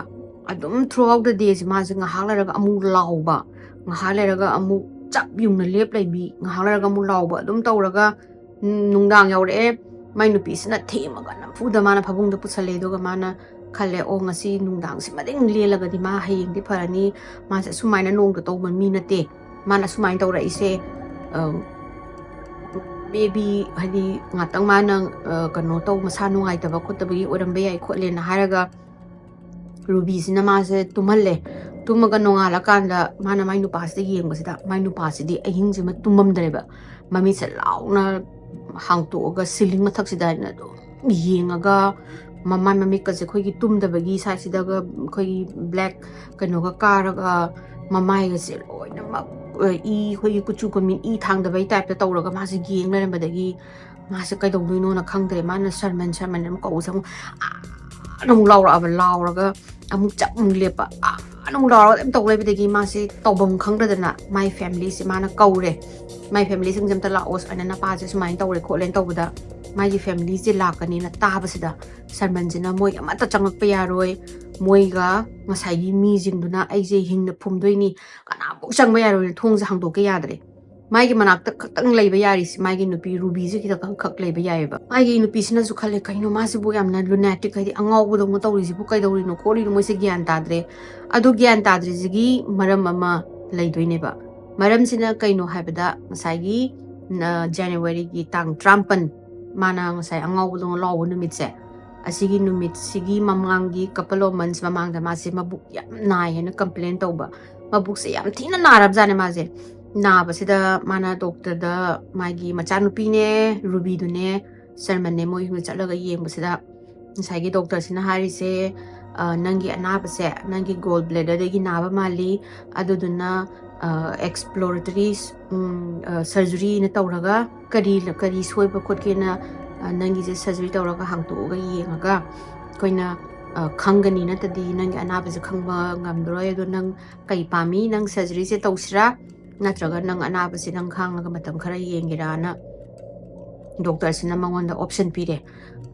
ꯑꯗꯨꯝ throughout the dayꯁꯦ ꯃꯥꯁꯦ ꯉꯥꯏꯍꯥꯛ ꯂꯩꯔꯒ ꯑꯃꯨꯛ ꯂꯥꯎꯕ, ꯉꯥꯏꯍꯥꯛ ꯂꯩꯔꯒ ꯑꯃꯨꯛ ꯆꯞ ꯌꯨꯡꯅ ꯂꯦꯞ ꯂꯩꯕꯤ, ꯉꯥꯏꯍꯥꯛ ꯂꯩꯔꯒ ꯑꯃꯨꯛ ꯂꯥꯎꯕ, ꯑꯗꯨꯝ ꯇꯧꯔꯒ, ꯎꯝ, ꯅꯨꯡꯗꯥꯡ ꯌꯧꯔꯛꯑꯦ꯫ ꯃꯥꯏ ꯅꯨꯄꯤꯁꯤꯅ ꯊꯦꯝꯃꯒ ꯅꯝꯐꯨꯗ ꯃꯥꯅ ꯐꯃꯨꯡꯗ ꯄꯨꯁꯜꯂꯦ꯫ ꯑꯗꯨꯒ ꯃꯥꯅ ꯈꯜꯂꯦ, "ꯑꯣ, ꯉꯁꯤ ꯅꯨꯡꯗꯥꯡꯁꯤꯃꯗꯤ ꯂꯦꯜꯂꯒꯗꯤ ꯃꯥ ꯍꯌꯦꯡꯗꯤ ꯐꯔꯅꯤ꯫ ꯃꯥꯁꯦ ꯑꯁꯨꯃꯥꯏꯅ ꯅꯣꯡꯗ ꯇꯧꯕ ꯃꯤ ꯅꯠꯇꯦ꯫ ꯃꯥꯅ ꯑꯁꯨꯃꯥꯏꯅ ꯇꯧꯔꯛꯏꯁꯦ, ꯑ, maybe ꯍꯥꯏꯗꯤ ꯉꯥꯛꯇꯪ ꯃꯥꯅ, ꯑ, ꯀꯩꯅꯣ ꯇꯧ, ꯃꯁꯥ ꯅꯨꯡꯉꯥꯏꯇꯕ ꯈꯣꯠꯇꯕꯒꯤ ꯑꯣꯏꯔꯝꯕ ꯌꯥꯏ ꯈꯣꯠꯂꯦꯅ" ꯍꯥꯏꯔꯒ ꯔꯨꯕꯤꯁꯤꯅ ꯃꯥꯁꯦ ꯇꯨꯝꯍꯜꯂꯦ꯫ ꯇꯨꯝꯃꯒ ꯅꯣꯡꯉꯥꯜꯂꯀꯥꯟꯗ ꯃꯥꯅ ꯃꯥꯏ ꯅꯨꯄꯥꯁꯤꯗ ꯌꯦꯡꯕꯁꯤꯗ ꯃꯥꯏ ꯅꯨꯄꯥꯁꯤꯗꯤ ꯑꯍꯤꯡꯁꯤꯃ ꯇꯨꯝꯃꯝꯗ꯭ꯔꯦꯕ꯫ ꯃꯃꯤꯠꯁꯦ ꯂꯥꯎꯅ ꯍꯥꯡꯇꯣꯛꯑꯒ ꯁꯤꯂꯤꯡ ꯃꯊꯛꯁꯤꯗ ꯍꯥꯏꯅ ꯑꯗꯨꯝ ꯌꯦꯡꯉꯒ ꯃꯃꯥꯏ ꯃꯃꯤꯠꯀꯁꯦ ꯑꯩꯈꯣꯏꯒꯤ ꯇꯨꯝꯗꯕꯒꯤ ꯁꯥꯏꯁꯤꯗꯒ ꯑꯩꯈꯣꯏꯒꯤ ꯕ꯭ꯂꯦꯛ ꯀꯩꯅꯣꯒ ꯀꯥꯔꯒ ꯃꯃꯥꯏꯒꯁꯦ ꯂꯣꯏꯅꯃꯛ ꯏ, ꯑꯩꯈꯣꯏꯒꯤ ꯀꯨꯆꯨ ꯀꯨꯃꯦꯟ ꯏ ꯊꯥꯡꯗꯕꯩ ꯇꯥꯏꯞꯇ ꯇꯧꯔꯒ ꯃꯥꯁꯦ ꯌꯦꯡ ꯂꯩꯔꯝꯕꯗꯒꯤ ꯃꯥꯁꯦ ꯀꯩꯗꯧꯗꯣꯏꯅꯣꯅ ꯈꯪꯗ꯭ꯔꯦ꯫ ꯃꯥꯅ ꯁꯔꯃꯟ, ꯁꯔꯃꯟ ꯑꯃ ꯀꯧꯕꯁꯦ ꯑꯃꯨꯛ ꯑꯥꯅ ꯑꯃꯨꯛ ꯂꯥꯎꯔꯛꯑꯕ, ꯂꯥꯎꯔꯒ ꯑꯃꯨꯛ ꯆꯞ ꯑꯃꯨꯛ ꯂꯦꯞꯄ, ꯑꯥꯅ ꯑꯃꯨꯛ ꯂꯥꯎꯔꯒ ꯑꯗꯨꯝ ꯇꯧ ꯂꯩꯕꯗꯒꯤ ꯃꯥꯁꯦ ꯇꯧꯐꯝ ꯈꯪꯗꯗꯅ ꯃꯥꯏ ꯐꯦꯃꯤꯂꯤꯁꯦ ꯃꯥꯅ ꯀꯧꯔꯦ꯫ ꯃꯥꯏ ꯐꯦꯃꯤꯂꯤꯁꯤꯡꯁꯦ ꯑꯝꯇ ꯂꯥꯛꯑꯣ, ꯁꯨꯃꯥꯏꯅ ꯅꯄꯥꯁꯦ ꯁꯨꯃꯥꯏꯅ ꯇꯧꯔꯦ ꯈꯣꯠꯂꯦꯅ ꯇꯧꯕꯗ ꯃꯥꯒꯤ ꯐꯦꯃꯤꯂꯤꯁꯦ ꯂꯥꯛꯀꯅꯤꯅ ꯇꯥꯕꯁꯤꯗ ꯁꯔꯃꯟꯁꯤꯅ ꯃꯣꯏ ꯑꯃꯠꯇ ꯆꯪꯉꯛꯄ ꯌꯥꯔꯣꯏ, ꯃꯣꯏꯒ ꯉꯁꯥꯏꯒꯤ ꯃꯤꯁꯤꯡꯗꯨꯅ ꯑꯩꯁꯦ ꯍꯤꯡꯅ ꯐꯨꯝꯗꯣꯏꯅꯤ, ꯀꯅꯥꯐꯧ ꯆꯪꯕ ꯌꯥꯔꯣꯏꯅ ꯊꯣꯡꯁꯦ ꯍꯥꯡꯗꯣꯛꯀ ꯌꯥꯗ꯭ꯔꯦ꯫ ꯃꯥꯒꯤ ꯃꯅꯥꯛꯇ ꯈꯛꯇꯪ ꯂꯩꯕ ꯌꯥꯔꯤꯁꯤ ꯃꯥꯒꯤ ꯅꯨꯄꯤ ꯔꯨꯕꯤꯁꯦ ꯈꯤꯇꯪ ꯈꯛ ꯂꯩꯕ ꯌꯥꯏꯑꯕ꯫ ꯃꯥꯒꯤ ꯅꯨꯄꯤꯁꯤꯅꯁꯨ ꯈꯜꯂꯦ, "ꯀꯩꯅꯣ ꯃꯥꯁꯤꯕꯨ ꯌꯥꯝꯅ ꯂꯨꯅꯥꯇꯤꯛ, ꯍꯥꯏꯗꯤ ꯑꯉꯥꯎꯕꯗꯧꯅ ꯇꯧꯔꯤꯁꯤꯕꯨ ꯀꯩꯗꯧꯔꯤꯅꯣ ꯈꯣꯠꯂꯤꯅꯣ?" ꯃꯣꯏꯁꯦ ꯒ꯭ꯌꯥꯟ ꯇꯥꯗ꯭ꯔꯦ꯫ ꯑꯗꯨ ꯒ꯭ꯌꯥꯟ ꯇꯥꯗ꯭ꯔꯤꯁꯤꯒꯤ ꯃꯔꯝ ꯑꯃ ꯂꯩꯗꯣꯏꯅꯦꯕ꯫ ꯃꯔꯝꯁꯤꯅ ꯀꯩꯅꯣ ꯍꯥꯏꯕꯗ ꯉꯁꯥꯏꯒꯤ, ꯅ, ꯖꯅꯋꯥꯔꯤꯒꯤ ꯇꯥꯡ ꯇꯔꯥꯃꯥꯄꯟ, ꯃꯥꯅ ꯉꯁꯥꯏ ꯑꯉꯥꯎꯕꯗꯧꯅ ꯂꯥꯎꯕ ꯅꯨꯃꯤꯠꯁꯦ, ꯑꯁꯤꯒꯤ ꯅꯨꯃꯤꯠꯁꯤꯒꯤ ꯃꯃꯥꯡꯒꯤ couple of months ꯃꯃꯥꯡꯗ ꯃꯥꯁꯦ ꯃꯕꯨꯛ ꯌꯥꯝ ꯅꯥꯏ ꯍꯥꯏꯅ complain ꯇꯧꯕ꯫ ꯃꯕꯨꯛꯁꯦ ꯌꯥꯝ ꯊꯤꯅ ꯅꯥꯔꯕꯖꯥꯠꯅꯦ ꯃꯥꯁꯦ꯫ ꯅꯥꯕꯁꯤꯗ ꯃꯥꯅ ꯗꯣꯛꯇꯔꯗ ꯃꯥꯒꯤ ꯃꯆꯥꯅꯨꯄꯤꯅꯦ, ꯔꯨꯕꯤꯗꯨꯅꯦ, ꯁꯔꯃꯟꯅꯦ, ꯃꯣꯏ ꯑꯍꯨꯝ ꯆꯠꯂꯒ ꯌꯦꯡꯕꯁꯤꯗ ꯉꯁꯥꯏꯒꯤ ꯗꯣꯛꯇꯔꯁꯤꯅ ꯍꯥꯏꯔꯤꯁꯦ, "ꯑ, ꯅꯪꯒꯤ ꯑꯅꯥꯕꯁꯦ ꯅꯪꯒꯤ gall bladderꯗꯒꯤ ꯅꯥꯕ ꯃꯥꯜꯂꯤ, ꯑꯗꯨꯗꯨꯅ, ꯑ, exploratory, ꯎꯝ, ꯑ, surgeryꯅ ꯇꯧꯔꯒ ꯀꯔꯤ, ꯀꯔꯤ ꯁꯣꯏꯕ ꯈꯣꯠꯀꯦꯅ, ꯑ, ꯅꯪꯒꯤꯁꯦ surgery ꯇꯧꯔꯒ ꯍꯥꯡꯇꯣꯛꯑꯒ ꯌꯦꯡꯉꯒ ꯑꯩꯈꯣꯏꯅ, ꯑ, ꯈꯪꯒꯅꯤ, ꯅꯠꯇꯗꯤ ꯅꯪꯒꯤ ꯑꯅꯥꯕꯁꯦ ꯈꯪꯕ ꯉꯝꯗꯔꯣꯏ꯫ ꯑꯗꯣ ꯅꯪ ꯀꯩ ꯄꯥꯝꯃꯤ? ꯅꯪ surgeryꯁꯦ ꯇꯧꯁꯤꯔꯥ, ꯅꯠꯇ꯭ꯔꯒ ꯅꯪ ꯑꯅꯥꯕꯁꯦ ꯅꯪ ꯈꯥꯡꯉꯒ ꯃꯇꯝ ꯈꯔ ꯌꯦꯡꯒꯦꯔꯥꯅ?" ꯗꯣꯛꯇꯔꯁꯤꯅ ꯃꯉꯣꯟꯗ option ꯄꯤꯔꯦ꯫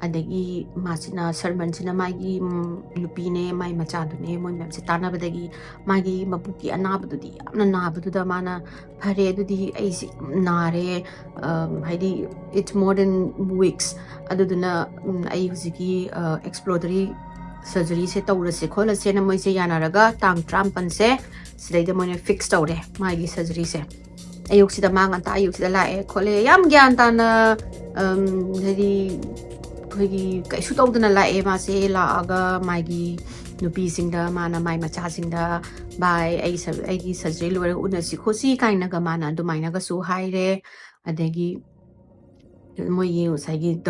ꯑꯗꯒꯤ ꯃꯥꯁꯤꯅ, ꯁꯔꯃꯟꯁꯤꯅ ꯃꯥꯒꯤ, ꯎꯝ, ꯅꯨꯄꯤꯅꯦ, ꯃꯥꯏ ꯃꯆꯥꯗꯨꯅꯦ, ꯃꯣꯏ ꯃꯌꯥꯝꯁꯦ ꯇꯥꯟꯅꯕꯗꯒꯤ ꯃꯥꯒꯤ ꯃꯕꯨꯛꯀꯤ ꯑꯅꯥꯕꯗꯨꯗꯤ ꯌꯥꯝꯅ ꯅꯥꯕꯗꯨꯗ ꯃꯥꯅ, "ꯐꯔꯦ, ꯑꯗꯨꯗꯤ ꯑꯩꯁꯦ ꯌꯥꯝ ꯅꯥꯔꯦ, ꯑꯝ, ꯍꯥꯏꯗꯤ it's more than weeks, ꯑꯗꯨꯗꯨꯅ, ꯎꯝ, ꯑꯩ ꯍꯧꯖꯤꯛꯀꯤ, ꯑ, exploratory surgeryꯁꯦ ꯇꯧꯔꯁꯦ ꯈꯣꯠꯂꯁꯦꯅ" ꯃꯣꯏꯁꯦ ꯌꯥꯅꯔꯒ ꯇꯥꯡ ꯇꯔꯥꯃꯥꯄꯟꯁꯦ ꯁꯤꯗꯩꯗ ꯃꯣꯏꯅ fix ꯇꯧꯔꯦ ꯃꯥꯒꯤ surgeryꯁꯦ꯫ ꯑꯌꯨꯛꯁꯤꯗ ꯃꯥ ꯉꯟꯇꯥ ꯑꯌꯨꯛꯁꯤꯗ ꯂꯥꯛꯑꯦ ꯈꯣꯠꯂꯦ, ꯌꯥꯝ ꯒ꯭ꯌꯥꯟ ꯇꯥꯅ, ꯑꯝ, ꯍꯥꯏꯗꯤ ꯑꯩꯈꯣꯏꯒꯤ ꯀꯩꯁꯨ ꯇꯧꯗꯅ ꯂꯥꯛꯑꯦ ꯃꯥꯁꯦ꯫ ꯂꯥꯛꯑꯒ ꯃꯥꯒꯤ ꯅꯨꯄꯤꯁꯤꯡꯗ, ꯃꯥꯅ ꯃꯥꯏ ꯃꯆꯥꯁꯤꯡꯗ, "ꯚꯥꯏ, ꯑꯩ ꯁ-, ꯑꯩꯒꯤ surgery ꯂꯣꯏꯔꯒ ꯎꯅꯁꯤ ꯈꯣꯠꯁꯤ" ꯀꯥꯏꯅꯒ ꯃꯥꯅ ꯑꯗꯨꯃꯥꯏꯅꯒꯁꯨ ꯍꯥꯏꯔꯦ꯫ ꯑꯗꯒꯤ ꯃꯣꯏꯒꯤ ꯉꯁꯥꯏꯒꯤ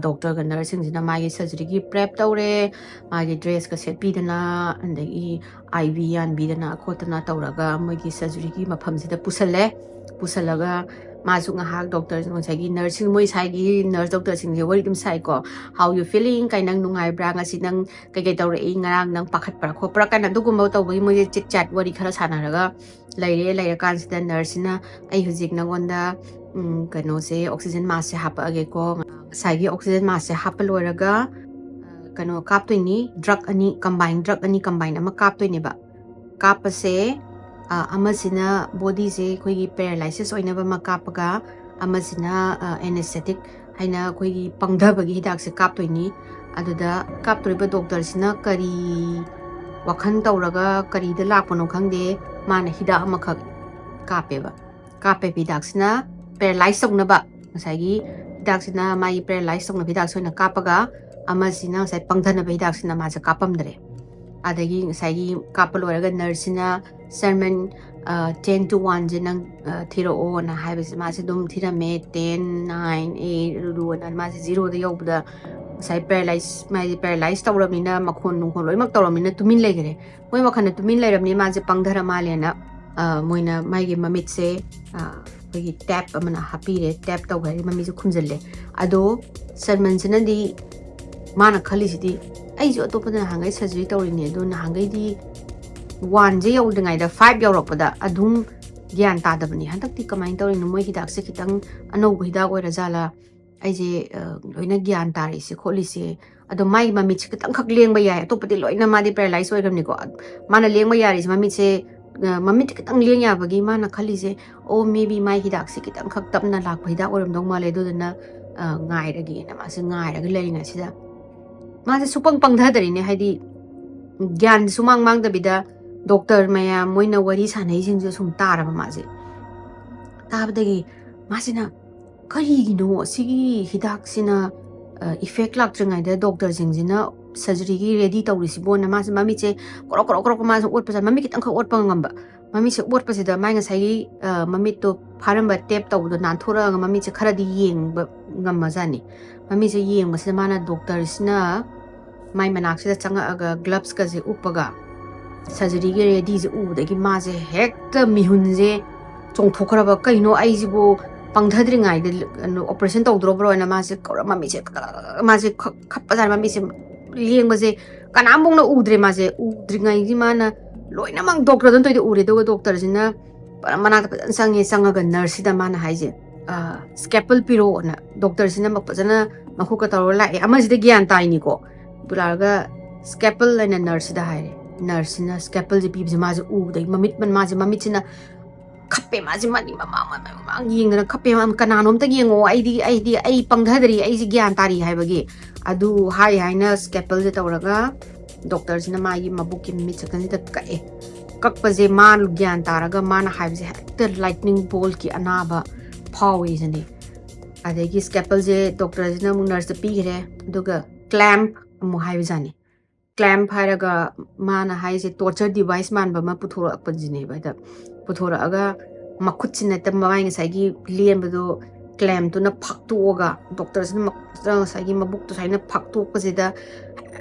ꯗꯣꯛꯇꯔꯒ ꯅꯔꯁꯁꯤꯡꯁꯤꯅ ꯃꯥꯒꯤ ꯁꯔꯖꯔꯤꯒꯤ ꯄ꯭ꯔꯦꯞ ꯇꯧꯔꯦ, ꯃꯥꯒꯤ ꯗ꯭ꯔꯦꯁꯀ ꯁꯦꯠꯄꯤꯗꯅ, ꯑꯗꯒꯤ ꯑꯥꯏ ꯚꯤ ꯌꯥꯟꯕꯤꯗꯅ ꯈꯣꯠꯇꯅ ꯇꯧꯔꯒ ꯃꯣꯏꯒꯤ ꯁꯔꯖꯔꯤꯒꯤ ꯃꯐꯝꯁꯤꯗ ꯄꯨꯁꯜꯂꯦ꯫ ꯄꯨꯁꯜꯂꯒ ꯃꯥꯁꯨ ꯉꯥꯏꯍꯥꯛ ꯗꯣꯛꯇꯔ, ꯉꯁꯥꯏꯒꯤ ꯅꯔꯁꯁꯤꯡ, ꯃꯣꯏ ꯁꯥꯏꯒꯤ ꯅꯔꯁ ꯗꯣꯛꯇꯔꯁꯤꯡꯁꯦ ꯋꯥꯔꯤ ꯑꯗꯨꯝ ꯁꯥꯏꯀꯣ, "How you feeling? ꯀꯥꯏ, ꯅꯪ ꯅꯨꯡꯉꯥꯏꯕ꯭ꯔꯥ? ꯉꯁꯤ ꯅꯪ ꯀꯩꯀꯩ ꯇꯧꯔꯛꯏ? ꯉꯔꯥꯡ ꯅꯪ ꯄꯥꯈꯠꯄ꯭ꯔꯥ ꯈꯣꯠꯄ꯭ꯔꯥ?" ꯀꯥꯏꯅ ꯑꯗꯨꯒꯨꯝꯕ ꯇꯧꯕꯒꯤ ꯃꯣꯏꯁꯦ ꯆꯤꯠ ꯆꯥꯠ ꯋꯥꯔꯤ ꯈꯔ ꯁꯥꯟꯅꯔꯒ ꯂꯩꯔꯦ꯫ ꯂꯩꯔꯀꯥꯟꯁꯤꯗ ꯅꯔꯁꯁꯤꯅ, "ꯑꯩ ꯍꯧꯖꯤꯛ ꯅꯪꯉꯣꯟꯗ, ꯎꯝ, ꯀꯩꯅꯣꯁꯦ, ꯑꯣꯛꯁꯤꯖꯦꯟ ꯃꯥꯁꯁꯦ ꯍꯥꯞꯄꯛꯑꯒꯦꯀꯣ꯫" ꯉꯁꯥꯏꯒꯤ ꯑꯣꯛꯁꯤꯖꯦꯟ ꯃꯥꯁꯁꯦ ꯍꯥꯞꯄ ꯂꯣꯏꯔꯒ, ꯑ, ꯀꯩꯅꯣ ꯀꯥꯞꯇꯣꯏꯅꯤ, ꯗ꯭ꯔꯛ ꯑꯅꯤ, ꯀꯝꯕꯥꯏꯟ ꯗ꯭ꯔꯛ ꯑꯅꯤ ꯀꯝꯕꯥꯏꯟ ꯑꯃ ꯀꯥꯞꯇꯣꯏꯅꯦꯕ꯫ ꯀꯥꯞꯄꯁꯦ, ꯑ, ꯑꯃꯁꯤꯅ ꯕꯣꯗꯤꯁꯦ ꯑꯩꯈꯣꯏꯒꯤ ꯄꯦꯔꯥꯂꯥꯏꯁꯤꯁ ꯑꯣꯏꯅꯕ ꯑꯃ ꯀꯥꯞꯄꯒ, ꯑꯃꯁꯤꯅ, ꯑ, ꯑꯦꯅꯦꯁꯊꯦꯇꯤꯛ ꯍꯥꯏꯅ ꯑꯩꯈꯣꯏꯒꯤ ꯄꯪꯊꯕꯒꯤ ꯍꯤꯗꯥꯛꯁꯦ ꯀꯥꯞꯇꯣꯏꯅꯤ꯫ ꯑꯗꯨꯗ ꯀꯥꯞꯇꯣꯔꯤꯕ ꯗꯣꯛꯇꯔꯁꯤꯅ ꯀꯔꯤ ꯋꯥꯈꯜ ꯇꯧꯔꯒ ꯀꯔꯤꯗ ꯂꯥꯛꯄꯅꯣ ꯈꯪꯗꯦ, ꯃꯥꯅ ꯍꯤꯗꯥꯛ ꯑꯃꯈꯛ ꯀꯥꯞꯄꯦꯕ꯫ ꯀꯥꯞꯄꯦꯕ ꯍꯤꯗꯥꯛꯁꯤꯅ ꯄꯦꯔꯥꯂꯥꯏꯁ ꯇꯧꯅꯕ, ꯉꯁꯥꯏꯒꯤ ꯍꯤꯗꯥꯛꯁꯤꯅ ꯃꯥꯒꯤ ꯄꯦꯔꯥꯂꯥꯏꯁ ꯇꯧꯅꯕ ꯍꯤꯗꯥꯛꯁꯦ ꯑꯣꯏꯅ ꯀꯥꯞꯄꯒ, ꯑꯃꯁꯤꯅ ꯉꯁꯥꯏ ꯄꯪꯊꯅꯕ ꯍꯤꯗꯥꯛꯁꯤꯅ ꯃꯥꯁꯦ ꯀꯥꯞꯄꯝꯗ꯭ꯔꯦ꯫ ꯑꯗꯒꯤ ꯉꯁꯥꯏꯒꯤ ꯀꯥꯞꯄ ꯂꯣꯏꯔꯒ ꯅꯔꯁꯁꯤꯅ, "Sermon, ꯑ, ten to one ꯁꯦ ꯅꯪ, ꯑ, ꯊꯤꯔꯛꯑꯣꯅ" ꯍꯥꯏꯕꯁꯦ ꯃꯥꯁꯦ ꯑꯗꯨꯝ ꯊꯤꯔꯝꯃꯦ꯫ Ten, nine, eight, ꯑꯗꯨ ꯑꯗꯨ ꯑꯅ ꯃꯥꯁꯦ ꯖꯤꯔꯣꯗ ꯌꯧꯕꯗ ꯉꯁꯥꯏ ꯄꯦꯔꯥꯂꯥꯏꯁ, ꯃꯥꯁꯦ ꯄꯦꯔꯥꯂꯥꯏꯁ ꯇꯧꯔꯕꯅꯤꯅ ꯃꯈꯣꯟ ꯅꯨꯡꯈꯣꯟ ꯂꯣꯏꯅꯃꯛ ꯇꯧꯔꯕꯅꯤꯅ ꯇꯨꯃꯤꯟ ꯂꯩꯈ꯭ꯔꯦ꯫ ꯃꯣꯏ ꯋꯥꯈꯜꯗ ꯇꯨꯃꯤꯟ ꯂꯩꯔꯕꯅꯤ, ꯃꯥꯁꯦ ꯄꯪꯊꯔ ꯃꯥꯜꯂꯦꯅ, ꯑ, ꯃꯣꯏꯅ ꯃꯥꯒꯤ ꯃꯃꯤꯠꯁꯦ, ꯑ, ꯑꯩꯈꯣꯏꯒꯤ ꯇꯦꯞ ꯑꯃꯅ ꯍꯥꯞꯄꯤꯔꯦ꯫ ꯇꯦꯞ ꯇꯧꯈ꯭ꯔꯗꯤ ꯃꯃꯤꯠꯁꯦ ꯈꯨꯝꯖꯤꯜꯂꯦ꯫ ꯑꯗꯣ ꯁꯔꯃꯟꯁꯤꯅꯗꯤ ꯃꯥꯅ ꯈꯜꯂꯤꯁꯤꯗꯤ, "ꯑꯩꯁꯨ ꯑꯇꯣꯞꯄꯗ ꯅꯍꯥꯟꯈꯩ ꯁꯔꯖꯔꯤ ꯇꯧꯔꯤꯅꯦ, ꯑꯗꯣ ꯅꯍꯥꯟꯈꯩꯗꯤ ꯋꯥꯟꯁꯦ ꯌꯧꯗ꯭ꯔꯤꯉꯩꯗ ꯐꯥꯏꯚ ꯌꯧꯔꯛꯄꯗ ꯑꯗꯨꯝ ꯒ꯭ꯌꯥꯟ ꯇꯥꯗꯕꯅꯤ꯫ ꯍꯟꯗꯛꯇꯤ ꯀꯃꯥꯏꯅ ꯇꯧꯔꯤꯅꯣ? ꯃꯣꯏ ꯍꯤꯗꯥꯛꯁꯦ ꯈꯤꯇꯪ ꯑꯅꯧꯕ ꯍꯤꯗꯥꯛ ꯑꯣꯏꯔ ꯖꯥꯠꯂꯥ? ꯑꯩꯁꯦ, ꯑ, ꯂꯣꯏꯅ ꯒ꯭ꯌꯥꯟ ꯇꯥꯔꯛꯏꯁꯦ ꯈꯣꯠꯂꯤꯁꯦ꯫" ꯑꯗꯣ ꯃꯥꯒꯤ ꯃꯃꯤꯠꯁꯦ ꯈꯤꯇꯪꯈꯛ ꯂꯦꯡꯕ ꯌꯥꯏ, ꯑꯇꯣꯞꯄꯗꯤ ꯂꯣꯏꯅ ꯃꯥꯗꯤ ꯄꯦꯔꯥꯂꯥꯏꯁ ꯑꯣꯏꯈ꯭ꯔꯕꯅꯤꯀꯣ꯫ ꯃꯥꯅ ꯂꯦꯡꯕ ꯌꯥꯔꯤꯁꯦ ꯃꯃꯤꯠꯁꯦ, ꯑ, ꯃꯃꯤꯠ ꯈꯤꯇꯪ ꯂꯦꯡ ꯌꯥꯕꯒꯤ ꯃꯥꯅ ꯈꯜꯂꯤꯁꯦ, "ꯑꯣ, maybe ꯃꯥꯏ ꯍꯤꯗꯥꯛꯁꯦ ꯈꯤꯇꯪꯈꯛ ꯇꯞꯅ ꯂꯥꯛꯄ ꯍꯤꯗꯥꯛ ꯑꯣꯏꯔꯝꯗꯧ ꯃꯥꯜꯂꯦ, ꯑꯗꯨꯗꯨꯅ, ꯑ, ꯉꯥꯏꯔꯒꯦꯅ" ꯃꯥꯁꯦ ꯉꯥꯏꯔꯒ ꯂꯩꯔꯤꯉꯩꯁꯤꯗ ꯃꯥꯁꯦ ꯁꯨꯄꯪ ꯄꯪꯊꯗꯔꯤꯅꯦ꯫ ꯍꯥꯏꯗꯤ ꯒ꯭ꯌꯥꯟ ꯁꯨꯃꯥꯡ ꯃꯥꯡꯗꯕꯤꯗ ꯗꯣꯛꯇꯔ ꯃꯌꯥꯝ ꯃꯣꯏꯅ ꯋꯥꯔꯤ ꯁꯥꯟꯅꯩꯁꯤꯡꯁꯦ ꯁꯨꯝ ꯇꯥꯔꯕ ꯃꯥꯁꯦ꯫ ꯇꯥꯕꯗꯒꯤ ꯃꯥꯁꯤꯅ, "ꯀꯔꯤꯒꯤꯅꯣ ꯑꯁꯤꯒꯤ ꯍꯤꯗꯥꯛꯁꯤꯅ, ꯑ, ꯏꯐꯦꯛ ꯂꯥꯛꯇ꯭ꯔꯤꯉꯩꯗ ꯗꯣꯛꯇꯔꯁꯤꯡꯁꯤꯅ ꯁꯔꯖꯔꯤꯒꯤ ꯔꯦꯗꯤ ꯇꯧꯔꯤꯁꯤꯕꯣꯅ" ꯃꯥꯁꯦ ꯃꯃꯤꯠꯁꯦ ꯀ꯭ꯔꯣꯛ ꯀ꯭ꯔꯣꯛ ꯀ꯭ꯔꯣꯛ ꯃꯥꯁꯦ ꯑꯣꯠꯄꯁꯦ, ꯃꯃꯤꯠ ꯈꯤꯇꯪꯈꯛ ꯑꯣꯠꯄ ꯉꯝꯕ꯫ ꯃꯃꯤꯠꯁꯦ ꯑꯣꯠꯄꯁꯤꯗ ꯃꯥꯏ ꯉꯁꯥꯏꯒꯤ, ꯑ, ꯃꯃꯤꯠꯇꯣ ꯐꯥꯔꯝꯕ ꯇꯦꯞ ꯇꯧꯕꯗꯣ ꯅꯥꯟꯊꯣꯔꯛꯑꯒ ꯃꯃꯤꯠꯁꯦ ꯈꯔꯗꯤ ꯌꯦꯡꯕ, ꯉꯝꯃꯖꯥꯠꯅꯤ꯫ ꯃꯃꯤꯠꯁꯦ ꯌꯦꯡꯕꯁꯤꯗ ꯃꯥꯅ, ꯗꯣꯛꯇꯔꯁꯤꯅ ꯃꯥꯏ ꯃꯅꯥꯛꯁꯤꯗ ꯆꯪꯉꯛꯑꯒ ꯒ꯭ꯂꯞꯁꯀꯁꯦ ꯎꯞꯄꯒ ꯁꯔꯖꯔꯤꯒꯤ ꯔꯦꯗꯤꯁꯦ ꯎꯕꯗꯒꯤ ꯃꯥꯁꯦ ꯍꯦꯛꯇ ꯃꯤꯍꯨꯟꯁꯦ ꯆꯣꯡꯊꯣꯛꯈ꯭ꯔꯕ, "ꯀꯩꯅꯣ ꯑꯩꯁꯤꯕꯨ ꯄꯪꯊꯗ꯭ꯔꯤꯉꯩꯗ ꯑꯣꯄꯔꯦꯁꯟ ꯇꯧꯗ꯭ꯔꯣꯕ꯭ꯔꯣꯅ?" ꯃꯥꯁꯦ ꯀꯧꯔ ꯃꯃꯤꯠꯁꯦ ꯃꯥꯁꯦ ꯈꯞꯄꯖꯥꯠꯅꯤ꯫ ꯃꯃꯤꯠꯁꯦ ꯂꯦꯡꯕꯁꯦ ꯀꯅꯥꯝꯐꯥꯎꯅ ꯎꯗ꯭ꯔꯦ꯫ ꯃꯥꯁꯦ ꯎꯗ꯭ꯔꯤꯉꯩꯒꯤ ꯃꯥꯅ ꯂꯣꯏꯅꯃꯛ ꯗꯣꯛꯇꯔꯗ ꯇꯧꯗ ꯎꯔꯦ꯫ ꯑꯗꯨꯒ ꯗꯣꯛꯇꯔꯁꯤꯅ ꯃꯅꯥꯛꯇ ꯐꯖꯅ ꯆꯪꯉꯦ꯫ ꯆꯪꯉꯒ ꯅꯔꯁꯁꯤꯗ ꯃꯥꯅ ꯍꯥꯏꯁꯦ, "ꯁ꯭ꯀꯦꯄꯜ ꯄꯤꯔꯛꯑꯣꯅ"꯫ ꯗꯣꯛꯇꯔꯁꯤꯅ ꯐꯖꯅ ꯃꯈꯨꯠꯀ ꯇꯧꯔꯒ ꯂꯥꯛꯑꯦ꯫ ꯑꯃꯁꯤꯗ ꯒ꯭ꯌꯥꯟ ꯇꯥꯏꯅꯤꯀꯣ꯫ ꯄꯨꯔꯛꯑꯒ ꯁ꯭ꯀꯦꯄꯜ ꯍꯥꯏꯅ ꯅꯔꯁꯁꯤꯗ ꯍꯥꯏꯔꯦ꯫ ꯅꯔꯁꯁꯤꯅ ꯁ꯭ꯀꯦꯄꯜꯁꯦ ꯄꯤꯕꯁꯦ ꯃꯥꯁꯦ ꯎꯕꯗꯒꯤ ꯃꯃꯤꯠ ꯃꯥꯁꯦ ꯃꯃꯤꯠꯁꯤꯅ ꯈꯞꯄꯦ꯫ ꯃꯥꯁꯦ ꯃꯅꯤꯡ ꯃꯃꯥꯡ ꯃꯃꯥꯡ ꯃꯃꯥꯡ ꯌꯦꯡꯗꯅ ꯈꯞꯄꯦ꯫ "ꯃꯥ ꯀꯅꯥꯅꯣꯝꯇ ꯌꯦꯡꯉꯣ, ꯑꯩꯗꯤ ꯑꯩꯗꯤ ꯑꯩ ꯄꯪꯊꯗ꯭ꯔꯤ, ꯑꯩꯁꯦ ꯒ꯭ꯌꯥꯟ ꯇꯥꯔꯤ" ꯍꯥꯏꯕꯒꯤ꯫ ꯑꯗꯨ ꯍꯥꯏ ꯍꯥꯏꯅ ꯁ꯭ꯀꯦꯄꯜꯁꯦ ꯇꯧꯔꯒ ꯗꯣꯛꯇꯔꯁꯤꯅ ꯃꯥꯒꯤ ꯃꯕꯨꯛꯀꯤ ꯃꯃꯤꯠ ꯁꯀꯟꯁꯤꯗ ꯀꯛꯑꯦ꯫ ꯀꯛꯄꯁꯦ ꯃꯥ ꯒ꯭ꯌꯥꯟ ꯇꯥꯔꯒ ꯃꯥꯅ ꯍꯥꯏꯕꯁꯦ ꯍꯦꯛꯇ ꯂꯥꯏꯠꯅꯤꯡ ꯕꯣꯜꯀꯤ ꯑꯅꯥꯕ ꯐꯥꯎꯋꯦ ꯁꯤꯅꯤ꯫ ꯑꯗꯒꯤ ꯁ꯭ꯀꯦꯄꯜꯁꯦ ꯗꯣꯛꯇꯔꯁꯤꯅ ꯑꯃꯨꯛ ꯅꯔꯁꯇ ꯄꯤꯈ꯭ꯔꯦ꯫ ꯑꯗꯨꯒ ꯀ꯭ꯂꯦꯝꯞ ꯑꯃꯨꯛ ꯍꯥꯏꯕꯖꯥꯠꯅꯤ꯫ ꯀ꯭ꯂꯦꯝꯞ ꯍꯥꯏꯔꯒ ꯃꯥꯅ ꯍꯥꯏꯁꯦ ꯇꯣꯔꯆꯔ ꯗꯤꯚꯥꯏꯁ ꯃꯥꯟꯕ ꯑꯃ ꯄꯨꯊꯣꯔꯛꯄꯁꯤꯅꯦꯕ꯫ ꯍꯦꯛꯇ ꯄꯨꯊꯣꯔꯛꯑꯒ ꯃꯈꯨꯠꯁꯤꯅ ꯍꯦꯛꯇ ꯃꯃꯥꯏ ꯉꯁꯥꯏꯒꯤ ꯂꯦꯟꯕꯗꯣ ꯀ꯭ꯂꯦꯝꯞꯇꯨꯅ ꯐꯥꯛꯇꯣꯛꯑꯒ, ꯗꯣꯛꯇꯔꯁꯤꯅ ꯃ-, ꯉꯁꯥꯏꯒꯤ ꯃꯕꯨꯛꯇꯨ ꯁꯨꯃꯥꯏꯅ ꯐꯥꯛꯇꯣꯛꯄꯁꯤꯗ